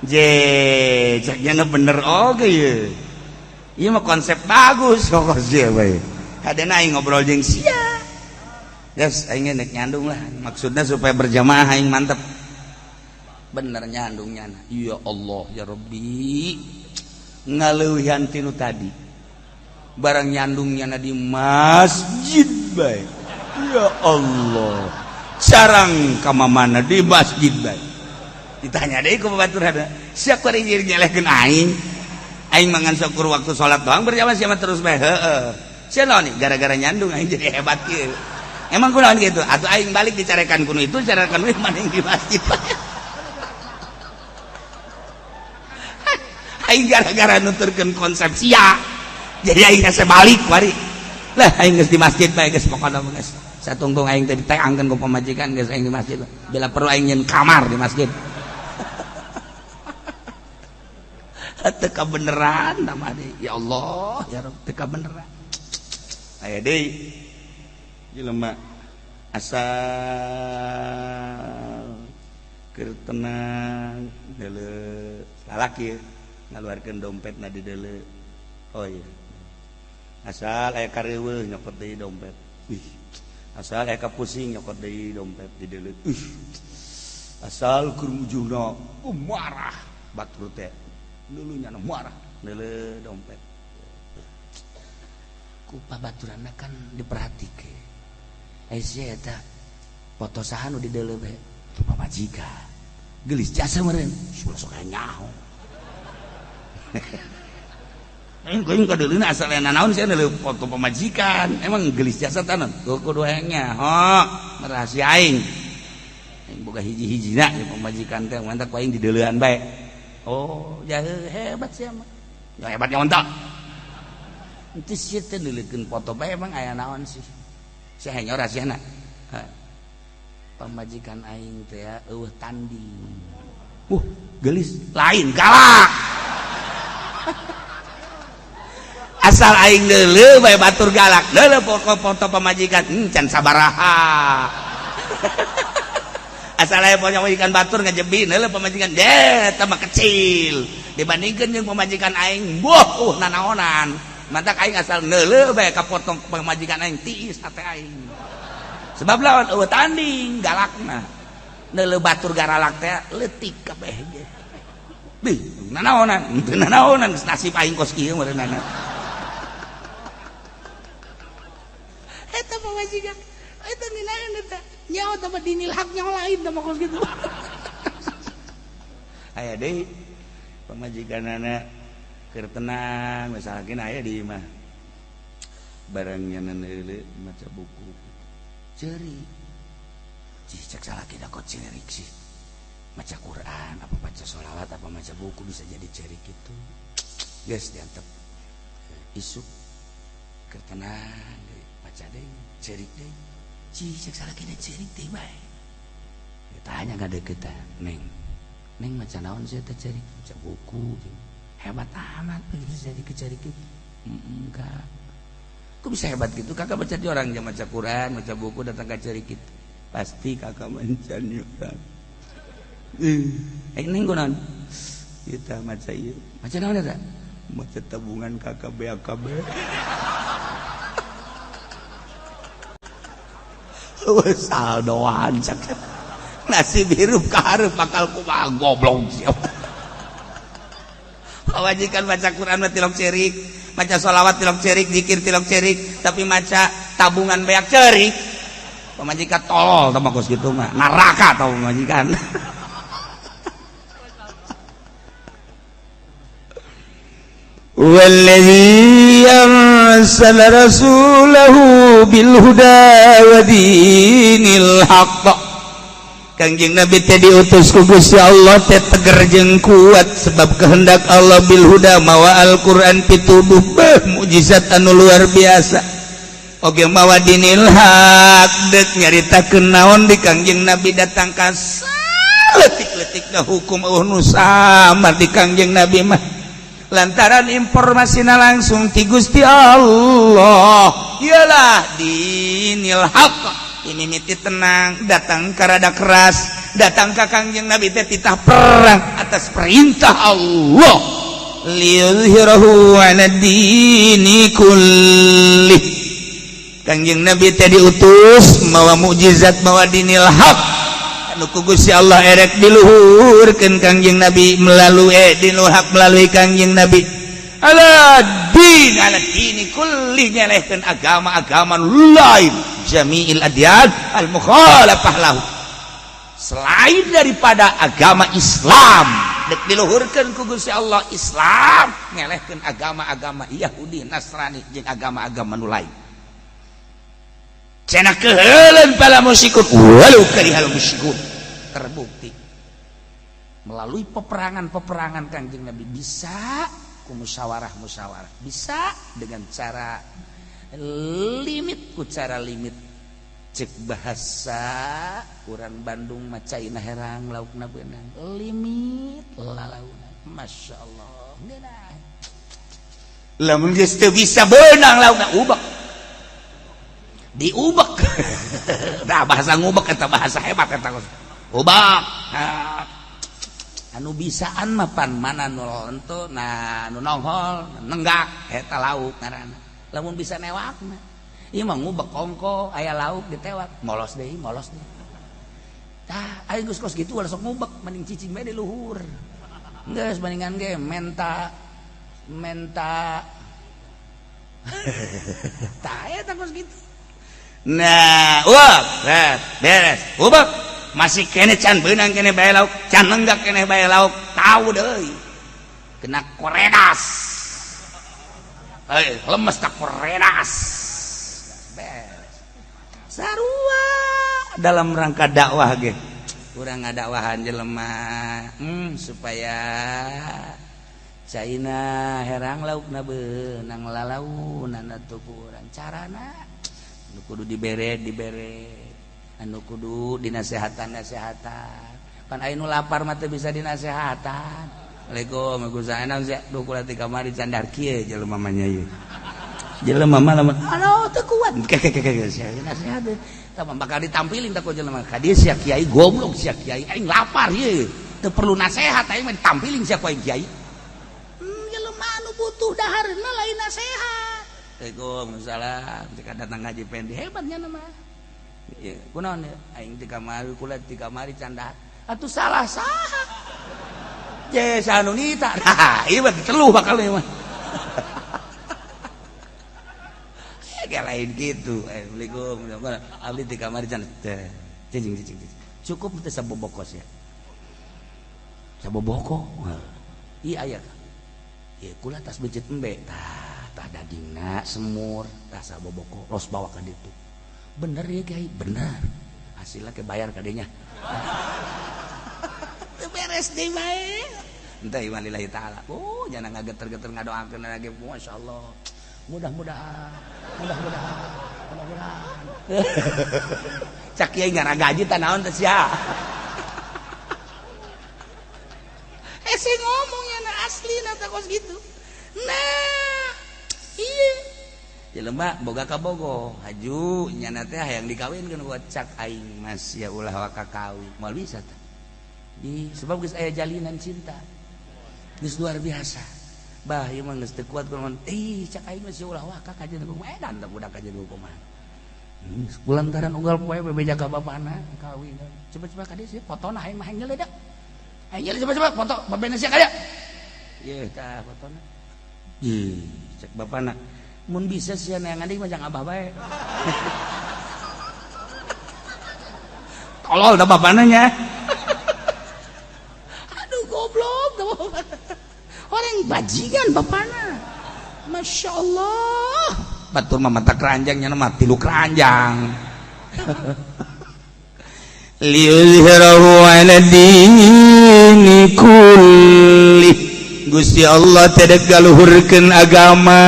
Je ceknya bener oke ya. Iya mah konsep bagus kok sih bae. Hadena aing ngobrol jeung sia. Yes, aing nek nyandung lah, maksudnya supaya berjamaah aing mantep. Bener nyandung nyana. Ya Allah ya Rabbi. Ngaleuwihan tinu tadi. Barang nyandung nyana di masjid bae. Ya Allah. Carang ka mana di masjid bae. Ditanya deui ku babaturan. Sia kuari nyelehkeun aing. Aing mangan syukur waktu salat doang berjamaah siapa terus bae. Heeh. Sia naon nih gara-gara nyandung aing jadi hebat kieu. Emang kunaon gitu? Atau aing balik dicarekan kuno itu, carekan kuno mana yang di masjid. Aing gara-gara nuturkeun konsep sia. Jadi aing hese balik wari. Lah aing geus di masjid bae geus pokona geus. Satungtung aing teh diteangkeun ku pamajikan geus aing di masjid. Bila perlu aing nyeun kamar di masjid. Teu kabeneran nama deui. Ya Allah, ya Rabb teu kabeneran. Aya deui. Jelema asal keur tenang deuleu lalaki ngaluarkeun dompetna di deuleu. Oh iya. Asal aya kareuweuh nyokot deui dompet. Wih. Asal aya kapusing nyokot deui dompet di deuleu. Ih. Asal keur mujuna marah batur teh. Deuleu nya marah deuleu dompet. Ku pabaturanna kan diperhatikeun. Aisyah eta foto saha nu di deuleu bae? Tu pamajikan. Geulis jasa meureun. Ulah sok nyaho. Aing kuing ka deuleuna asal aya nanaon sia deuleu foto pamajikan. Emang geulis jasa tanan? Kudu hayang nyaho. Rahasia aing. Aing boga hiji-hijina di pamajikan teh mantak ku aing di deuleuan bae. Oh, jahe hebat sia mah. Ya hebat nya ontak. Itu sia teh neuleukeun foto bae emang aya naon sih? Sia hanya rahasiana. Pamajikan aing teh eueuh tanding. Geulis lain galak. Asal aing deuleu bae batur galak. Deuleu foto pamajikan can sabaraha. Asal aya pamajikan batur ngajebi deuleu pamajikan deh tambah kecil dibandingkeun jeung pamajikan aing boh nanaonan. Mantak aing asal neuleuh bae ka potong pamajikan aing tiis hate aing. Sebab lawan eueuh tanding galakna. Neuleuh batur garalak teh leutik kabeh ge. Bih, nanaonan, teu nanaonan geus nasib aing kos kieu meureunana. Eta pamajikan, eta nilaian eta. Nyaho teh mah dinil hak nyaho lain teh mah kos kitu. Aya deui pamajikanana keur tenang misalkan aya di imah barang nyanan heuleu maca buku ceurik cih cek salaki da kok ceurik sih maca Quran apa baca sholawat apa maca buku bisa jadi ceurik gitu geus diantep isuk keur tenang deui maca deui ceurik deui cih cek salaki da ceurik deui bae ditanya ka deukeut neng neng maca naon sih teh ceurik maca buku hebat amat bisa jadi kecerik gitu. Enggak. Kok bisa hebat gitu? Kakak baca di orang jam baca Quran, baca buku datang ke cerik gitu. Pasti kakak mencari orang. Ini gunan. Kita maca ieu. Maca naon eta? Maca tabungan kakak BAKB. Wes saldoan cak. Nasib hirup ka hareup bakal kumaha goblok siapa. Pamajikan baca Quran mah tilok cerik, maca sholawat tilok cerik, zikir tilok cerik, tapi maca tabungan beak cerik. Pamajikan tolol tah kos kitu mah, neraka tau pamajikan. Wallazi arsala rasulahu bil huda wa dinil haqq. Kangjeng Nabi teh diutus ku Gusti Allah teh teger jeung kuat sebab kehendak Allah bil huda mawa Al-Qur'an pituduh beuh mukjizat anu luar biasa. Oge mawa dinil haq deuk nyaritakeun naon di Kangjeng Nabi datang ka leutik-leutikna hukum eueuh nu samar di Kangjeng Nabi mah lantaran informasina langsung ti Gusti Allah. Iyalah dinil haq. Ini miti tenang datang karada keras datang ka Kangjeng Nabi teh titah perang atas perintah Allah liyuzhirahu 'ala dini kullih. Kangjeng Nabi teh diutus mawa mukjizat mawa dinil haq. Nu ku Gusti Allah erek diluhurkeun Kangjeng Nabi melalui dinul haq melalui Kangjeng Nabi ala din ala dini kulli, nyelehkeun agama-agama lain, jami'il adyan al mukhalafah lahu, selain daripada agama Islam. Dek diluhurkeun ku Gusti Allah Islam, ngelehkeun agama-agama Yahudi, Nasrani jeung agama-agama nu lain. Cenah keheuleun para musyrikun, walau karihal musyrikun. Terbukti melalui peperangan-peperangan Kangjeng Nabi, bisa ku musyawarah-musyawarah, bisa dengan cara limit, ku cara limit. Cek bahasa urang Bandung mah, caina herang laukna beunang, limit lalauna. Masya Allah, ngeunah. Lamun geus teu bisa beunang laukna, ubek, diubek. Nah, bahasa ngubek eta bahasa hebat eta, ubek. Nah, anu bisaan mah pan mana nu lentu, nah nu nongol nenggak eta lauk ngaranna. Lamun bisa newak mah, ieu mah ngubek kongko aya lauk ditewak, molos deui, molos deui. Tah, aing geus kos kitu ulah sok ngubek, mending cicing bae di luhur. Geus mendingan ge menta menta. Tah, eta kos kitu. Nah, ubek, beres ubek, masih kene can beunang kene bae lauk, can nenggak kene bae lauk, tahu deui kena koredas, eh lemes tak koredas, beres. Sarua dalam rangka dakwah ge, urang ngadakwahan jelema supaya caina herang laukna beunang lalaunan atuh ku urang. Carana nu kudu dibere dibere, anu kudu dinasehatan nasehatan. Pan aya nu lapar mah teu bisa dinasehatan. Assalamualaikum, Waalaikumsalam. Sia duh, kula ti kamari candar kieu. Jelema mah nya ieu jelema mah lamun anu teu kuat ke ke ke ke sia nasihat tah bakal ditampilin tah ku jelema ka dieu, sia kiai goblok, sia kiai, aing lapar ieu teu perlu nasihat, aing mah ditampilin sia ku aing kiai. Jelema anu butuh dahareuna lain nasihat. Waalaikumsalam, jika datang ngaji pendi hebatnya nama. Ieu kunaon ya? Aing ti kamari, kula ti kamari canda. Atuh salah saha? Je saha nu nita. Nah, ieu mah diteluh bakal ieu mah. Kayak lain gitu. Eh, Assalamualaikum. Abdi ti kamari canda. Cicing cicing cicing. Cukup teh sabobokos ya. Saboboko. Iya aya. Ieu kula tas becet embe. Tah, tah dagingna semur, tah saboboko los bawa ka ditu. Bener ya kiai, bener. Hasilnya ke bayar kadenya. Teu beres deui bae. Entah iman lillahi ta'ala. Oh, jangan ngageter-geter ngadoakeun lagi, masyaallah. Mudah-mudahan, mudah-mudahan, mudah-mudahan. Cak kiai ngaragaji tah naon teh sia. Hese ngomongnya na asli na teh kos gitu. Nah, iya. Jelema boga kabogo, haju nyana teh hayang dikawinkeun ku cak aing mas ya ulah waka kawin. Moal bisa tah. Di sebab geus aya jalinan cinta. Geus luar biasa. Bah ieu mah geus teu kuat kunaon. Ih, cak aing mah sia ulah waka kajeun kumaha edan tah budak kajeun kumaha. Kulantaran unggal poe bebeja ka bapana kawin. Coba-coba ka dieu sia fotona aing mah hayang nyeledak. Aing nyele coba-coba foto babena sia ka dieu. Ieu tah fotona. Ih, cek bapana. Mun bisa sia neangan deui mah jang abah bae. Tolol dah bapana nya. Aduh goblok dah bapana. Orang bajingan bapana. Masya Allah. Batur mah mata keranjangnya mah tilu keranjang. Liyuzhirahu ala dini kulli. Gusti Allah tidak galuhurkeun agama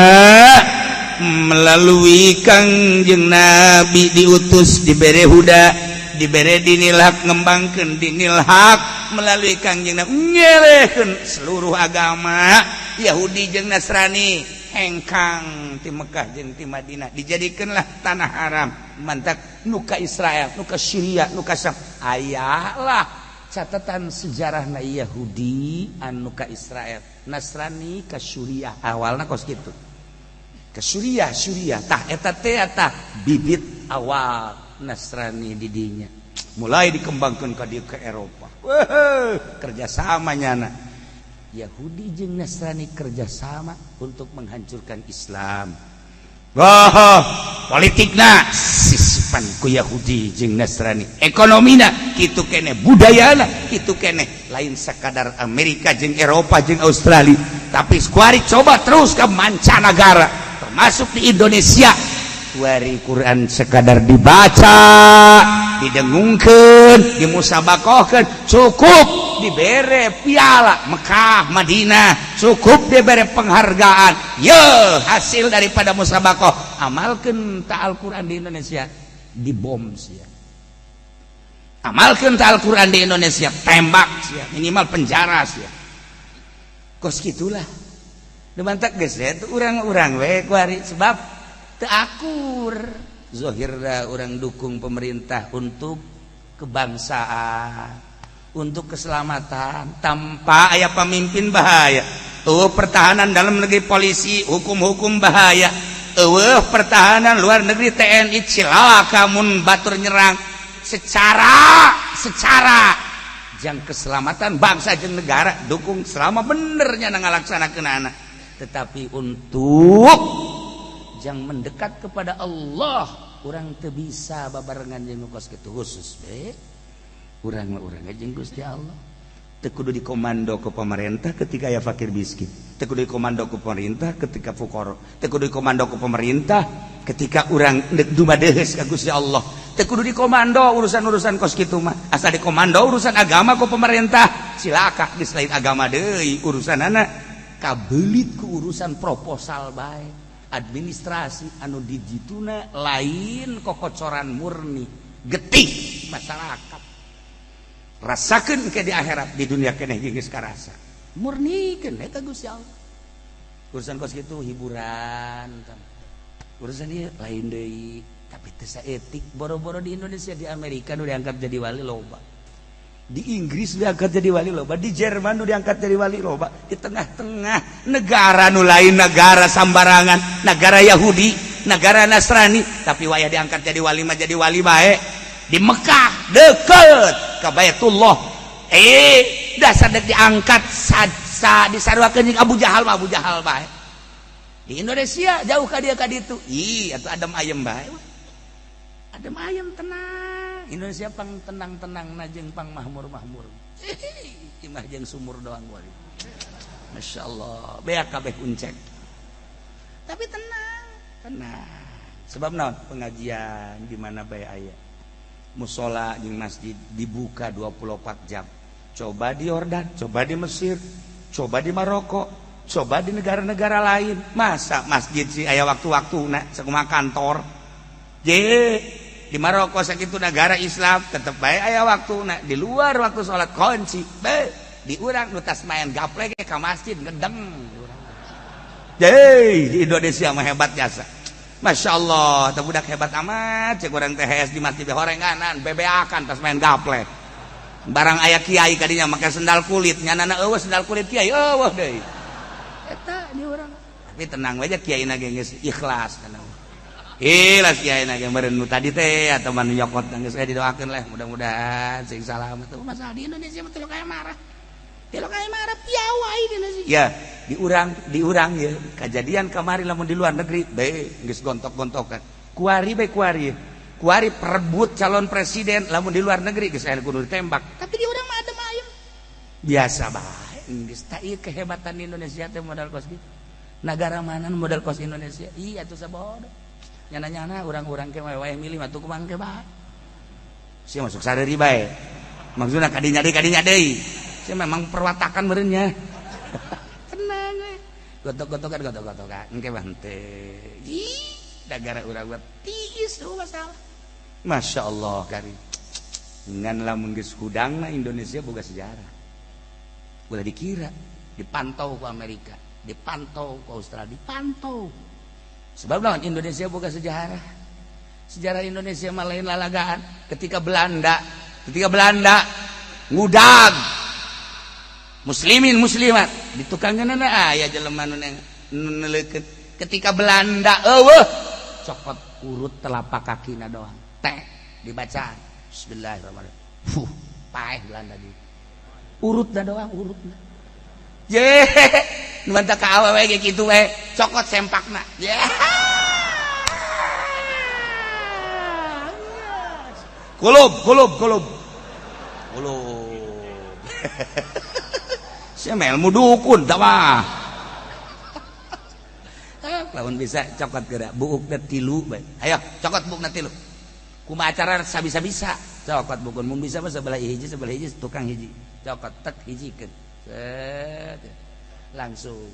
melalui Kangjeng Nabi diutus, dibere huda, dibere dinil hak, ngembangkeun dinil hak melalui Kangjeng Nabi, ngelehkeun seluruh agama Yahudi jeung Nasrani hengkang ti Mekah jeung ti Madinah, dijadikanlah tanah haram. Mantak nu ka Israel, nu ka Syria, nu ka Syam, ayalah catatan sejarahna Yahudi anu ka Israel, Nasrani ka Suriah, awalna kos kitu ke Suriah. Suriah tah eta teh tah bibit awal Nasrani didinya. Mulai dikembangkan ke dia ke Eropa. Wah, kerjasama nyana. Yahudi jeung Nasrani kerjasama untuk menghancurkan Islam. Wah, politikna sisipan ku Yahudi jeung Nasrani, ekonomina kitu kene, budayana kitu kene. Lain sekadar Amerika jeung Eropa jeung Australia, tapi kuari coba terus ke mancanagara, termasuk di Indonesia. Kuari Quran sekadar dibaca, didengungkeun, dimusabakohkeun, cukup dibere piala Mekah Madinah, cukup dibere penghargaan. Ye, hasil daripada musabakoh, amalkeun ta Al-Quran di Indonesia, dibom sia. Amalkeun ta Al-Quran di Indonesia, tembak sia, minimal penjara sia. Kos gitulah. Mantak geus urang-urang we kuari, sebab teu akur. Zohirna urang dukung pemerintah untuk kebangsaan, untuk keselamatan. Tanpa aya pemimpin bahaya. Oh, pertahanan dalam negeri polisi, hukum-hukum bahaya. Oh, pertahanan luar negeri TNI, cilaka mun batur nyerang. Secara secara jang keselamatan bangsa jeung negara dukung selama benernya ngalaksanakeun anak. Tetapi untuk jang mendekat kepada Allah, urang teu bisa babarengan jeung kos kitu. Khusus be urang mah, urang jeung Gusti Allah. Teu kudu dikomando ke pemerintah ketika aya fakir miskin, teu kudu dikomando ke pemerintah ketika fukara, teu kudu dikomando ke pemerintah ketika urang deuk dumadeheus ka Gusti Allah. Teu kudu dikomando urusan-urusan kos kitu mah. Asal dikomando urusan agama ku pemerintah, cilaka. Geus lain agama deui urusanana, kabelit ku urusan proposal bae, administrasi anu dijituna lain kokocoran murni getih masyarakat. Rasakeun ke di akhirat, di dunia keneh geus karasa. Murnikeun eta Gusti Allah. Urusan kos kitu hiburan, urusan ieu lain deui, tapi teu saeutik. Boro-boro di Indonesia, di Amerika nu diangkat jadi wali loba, di Inggris diangkat jadi wali loba, di Jerman nu diangkat jadi wali loba. Di tengah-tengah negara nu lain negara sambarangan, negara Yahudi, negara Nasrani, tapi waya diangkat jadi wali mah jadi wali bae. Di Mekah, deket ke Baitullah, dasar dek diangkat sa, sa disaruakeun jeung Abu Jahal mah Abu Jahal bae. Di Indonesia jauh ka dia ka ditu, ih atuh adem ayem bae, adem ayem, tenang. Indonesia pang tenang-tenang na jeung pang mahmur-mahmur. Imah jeung sumur doang kuari. Masya Allah, beak kabeh uncek. Tapi tenang, tenang. Sebab naon? Pengajian di mana bae aya. Musola jeung masjid dibuka 24 jam. Coba di Yordan, coba di Mesir, coba di Maroko, coba di negara-negara lain. Masa masjid sih aya waktu-waktu na sakumaha kantor. Je, di Maroko sakitu negara Islam tetep bae aya waktu na, di luar waktu sholat kunci. Be, di urang nu tas main gaplek ka masjid ngedeng. Ye, di Indonesia mah hebat jasa. Masya Allah, teh budak hebat amat, cek urang teh di masjid horenganan, bebeakan tas main gaplek. Barang aya kiai kadinya make sendal kulit, nyanana eueuh sendal kulit kiai, eueuh deui. Eta di urang. Tapi tenang aja, kiai na ge geus ikhlas, tenang. Ikhlas kiai na ge meureun nu tadi teh atau manu nyokot geus didoakeun lah, mudah-mudahan sing salamet. Masalah di Indonesia mah kayak marah. Tilok kayak marah piawai di Indonesia. Ya, diurang ya. Kejadian kemarin lamun di luar negeri, be geus gontok-gontokan. Kuari be kuari. Kuari perebut calon presiden lamun di luar negeri geus aya kudu ditembak. Tapi di urang mah adem ayem. Biasa bae. Geus tak ieu kehebatan Indonesia teh modal kos gitu. Negara mana modal kos Indonesia? Iya tuh sabodo. Nyana-nyana urang-urang ke wae milih mah tuh kumang ke bae. Sia masuk sadari bae. Maksudna kadinya deui, kadinya deui. Sia memang perwatakan meureunnya. Tenang we. Gotok-gotokan, gotok-gotokan engke mah henteu. Ih, negara urang mah tiis tuh masalah. Masya Allah kari. Ngan lamun geus hudangna Indonesia boga sejarah. Ulah dikira dipantau ku Amerika, dipantau ku Australia, dipantau. Sebab lawan Indonesia boga sejarah. Sejarah Indonesia mah lain lalagaan. Ketika Belanda ngudag muslimin muslimat di tukangeunana aya jelema nu neleukeun. Ketika Belanda eueuh, cokot urut telapak kakina doang teh dibacaan. Bismillahirrahmanirrahim. Fuh, paeh Belanda di urutna doang, urutna. Ye, nu mantap ka awewe ge kitu we, cokot sempakna. Ye. Kulub, kulub, kulub. Kulub. Sia mah ilmu dukun tah mah. Lamun bisa cokot geura buukna tilu bae. Ayo cokot buukna tilu. Kumaha acara sabisa-bisa cokot bukun mun bisa mah sebelah hiji tukang hiji. Cokot tek hijikeun. Set. Langsung.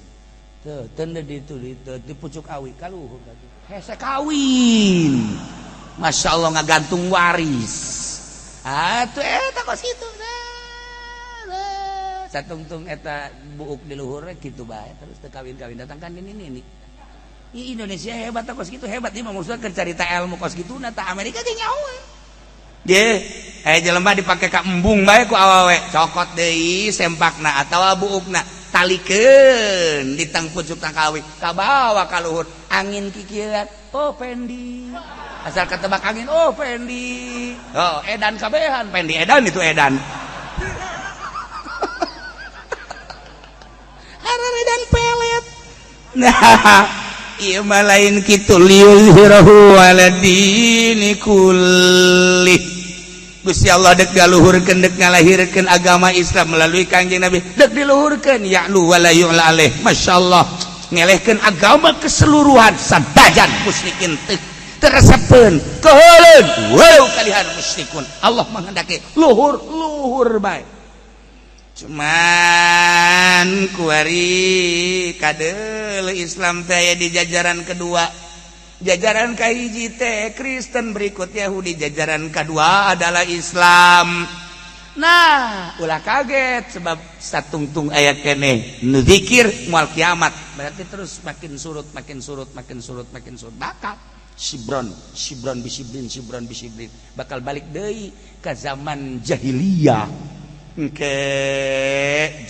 Tuh, teu di itu di pucuk awi kaluhur hese kawin. Masya Allah ngagantung waris. Atuh eta kos kitu. Satungtung eta buuk di luhur kitu bae terus teu kawin-kawin datang kan ini. Ih, Indonesia hebat kos kitu hebat ieu mah maksudna keur carita ilmu kos kitu na ta Amerika ge nyaho. Ye, aya jelema dipake ka embung bae ku awewe, cokot deui sempakna atawa buukna, talikeun di tang pucuk tangkawi, kabawa ka luhur, angin kikieuan, oh Fendi. Asal ketebak angin, oh Fendi. Oh, edan kabehan, Fendi edan itu edan. Edan pelet. Nah, ieu mah lain kitu liyuzhirahu ala dini kulli. Gusti Allah dek galuhurkeun dek ngalahirkeun agama Islam melalui Kangjeng Nabi dek diluhurkeun ya'lu wala yu'la alaih. Masyaallah ngelehkeun agama keseluruhan sadajan musyrikin teu teresepeun keuheuleun walau kalihan musyrikun. Allah menghendaki luhur luhur bae. Cuman kuari kadeul Islam teh di jajaran kedua. Jajaran kahiji teh Kristen berikut Yahudi, jajaran kedua adalah Islam. Nah, ulah kaget sebab satungtung aya keneh nu zikir moal kiamat. Berarti terus makin surut, makin surut, makin surut, makin surut bakal sibron, sibron bisibrin, sibron bisibrin bakal balik deui ka zaman jahiliyah. Engke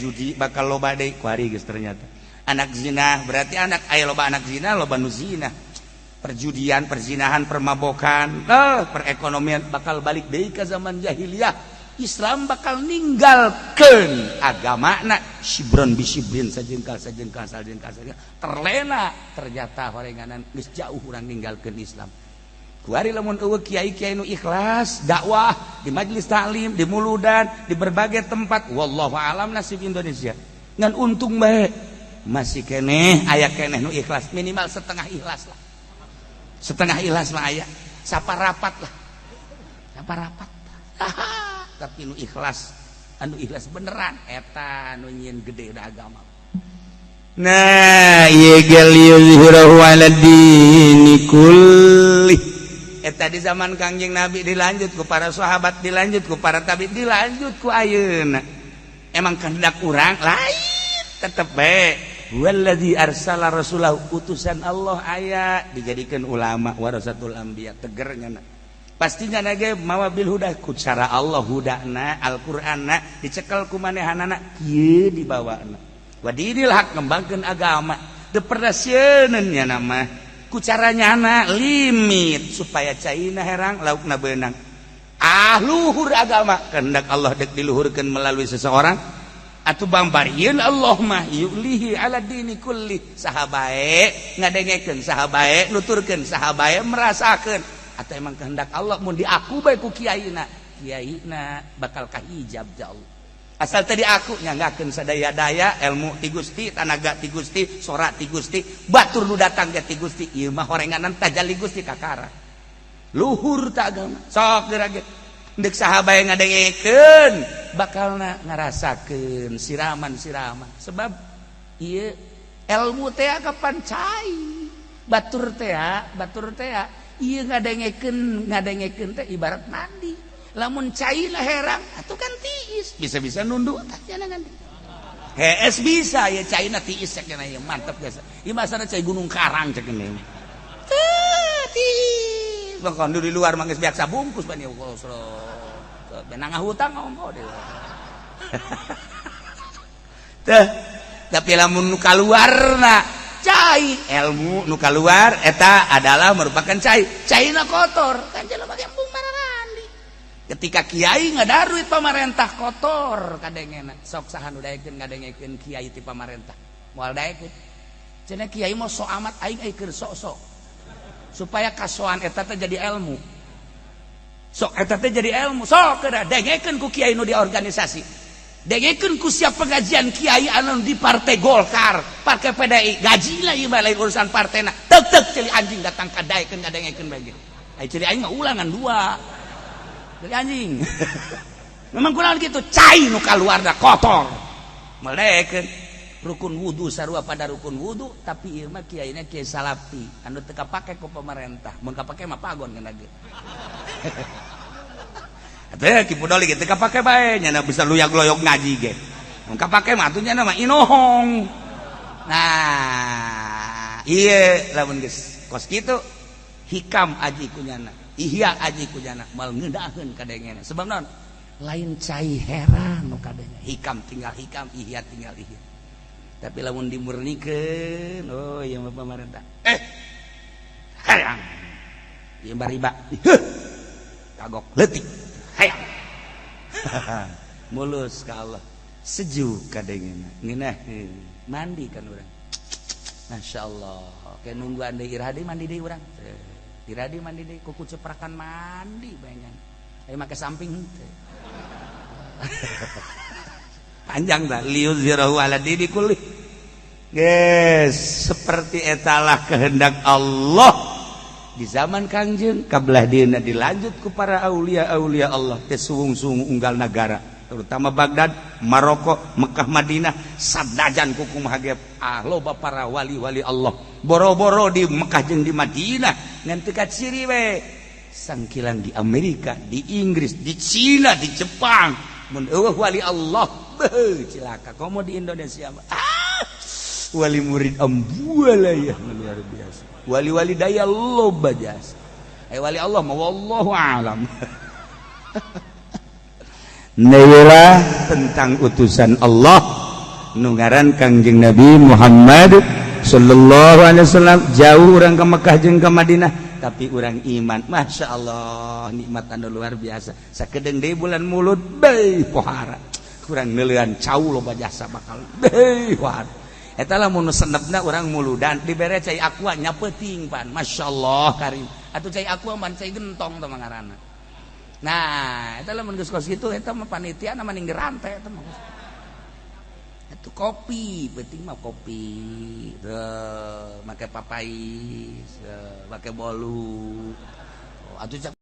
judi bakal loba deui kuari geus ternyata. Anak zina berarti anak aya loba anak zina, loba nu zina. Perjudian, perzinahan, permabokan, perekonomian bakal balik deui ka zaman jahiliyah. Islam bakal ninggalkeun agamana sibron bisibrin sajengkal sajengkal sajengkal sajengkal terlena ternyata horenganan geus jauh urang ninggalkeun Islam. Kuari lamun eueuh kiai-kiai nu ikhlas dakwah di majelis taklim, di muludan, di berbagai tempat, wallahu alam nasib Indonesia. Ngan untung bae masih keneh aya keneh nu ikhlas, minimal setengah ikhlas lah. Setengah ikhlas mah aya, saparapat lah. Saparapat. Tapi nu ikhlas, anu ikhlas beneran eta nu nyieun gede da agama. Nah, ieu ge liyuzhirahu ala dini kulli. Eta di zaman Kangjeng Nabi dilanjut ku para sahabat, dilanjut ku para tabi, dilanjut ku ayeuna. Emang kehendak urang lain tetep bae. Wallazi arsala rasulahu, utusan Allah aya dijadikan ulama warasatul anbiya tegernya na. Pastinya nage mawa bil huda ku cara Allah hudana Al-Qur'anna dicekel ku manehanana kieu dibawana. Wa dinil haq ngembangkeun agama teu pernah sieun nya nama. Ku caranya anak limit supaya caina herang laukna beunang. Ah luhur agama kehendak Allah dek diluhurkeun melalui seseorang atuh bambarieun Allah mah yulihi ala dini kulli. Saha bae ngadengekeun, saha bae nuturkeun, saha bae merasakeun atau emang kehendak Allah mun diaku bae ku kiaina, kiaina bakal kahijab ja Allah. Asal tadi aku nyanggakeun sadaya-daya ilmu ti Gusti, tanaga ti Gusti, sora ti Gusti, batur nu datang ge ti Gusti, ieu mah horenganan tajalli Gusti kakara. Luhur ta agama. Sok geura ge. Deuk saha bae ngadengekeun bakalna ngarasakeun siraman-siraman. Sebab ieu ilmu teh kapan cai. Batur teh ieu ngadengekeun teh ibarat mandi. Lamun caina herang atuh kan tiis bisa-bisa nunduk tah jangan hees bisa ya caina tiis cek ya mantep biasa ieu masana cai Gunung Karang cek ini teh tiis bahkan di luar mah geus biasa bungkus ban ieu benang hutang ngomong deh teh tapi lamun nu kaluarna cai ilmu nu kaluar eta adalah merupakan cai caina kotor kan jelema ge embung mararandi. Ketika kiai ngadaruit pamarentah, kotor kadengena. Sok, saha nu daekeun ngadengekeun kiai ti pamarentah? Moal daekeun. Cenah kiai mau sok amat, aing ai keur sok-sok supaya kasoan eta teh jadi ilmu. Sok, eta teh jadi ilmu. Sok kedah dengekeun ku kiai nu di organisasi, dengekeun ku siap pengajian kiai anu di Partai Golkar, Partai PDI. Gaji lah ieu mah, lain urusan partena. Tek tek ceuli anjing datang ka daekeun ngadengekeun bae. Ai ceuli aing mah ulangan dua. Jadi anjing memang kurang gitu, cai nu kaluarna kotor melekeun. Rukun wudu sarua pada rukun wudu, tapi ieu mah kiaina kiai salafi anu teu kapake ku pemerintah. Mun kapake mah pagon kana ge. Atuh Ki Pudoli ge teu kapake bae, nya bisa luyag-loyog ngaji ge. Mun kapake mah atuh nya mah inohong. Nah, ieu lamun geus kos kitu, Hikam aji kunyana, Ihya aji kunyana, mal ngeunaheun kadengena. Sebab naon? Lain cai herang nu kadenge. Hikam tinggal Hikam, Ihya tinggal Ihya. Tapi lamun dimurnikeun, oh iya mah pemerintah, eh hayang ieu bariba, kagok leutik, hayang mulus ka Allah, sejuk kadengena, ngeunah mandi kan urang. Masya Allah, kayak nungguan deui, iraha deui mandi deui urang, iraha deui mandi deui, kuku ceprakan mandi bayangan ayo make samping henteu. Panjang dah. Liyuzhirahu ala dini kulli. Guys, seperti etalah kehendak Allah di zaman Kangjeng kabelah dieuna dilanjut ku para aulia aulia Allah teh suwung-suwung unggal negara, terutama Baghdad, Maroko, Mekah, Madinah. Sadajan kukumaha ge, ah, loba para wali-wali Allah boro-boro di Mekah jeung di Madinah, ngan teu kaciri we sangkilang di Amerika, di Inggris, di Cina, di Jepang. Mun eueuh wali Allah, beuh, cilaka. Komo di Indonesia mah, ah, wali murid ambuala ya, luar biasa. Wali-wali daya loba jasa. Eh, wali Allah mah wallahu alam. Nah, tentang utusan Allah nu ngaran Kangjeng Nabi Muhammad sallallahu alaihi wasallam, jauh urang ke Mekah jeung ke Madinah, tapi urang iman. Masya Allah, nikmat anu luar biasa. Sakedeung deui bulan Mulud, beuh, pohara kurang neuleuan cau loba jasa bakal, beuh, pohara eta. Lamun senepna urang muludan dibere cai Aqua nya peuting pan. Masya Allah karim atuh, cai Aqua man cai gentong teh ngaranna. Nah, eta lamun geus kos kitu, eta mah panitia mah mending rantai eta mah. Itu kopi, penting mah kopi. Tuh, make papais, make bolu. Oh, atuh cak.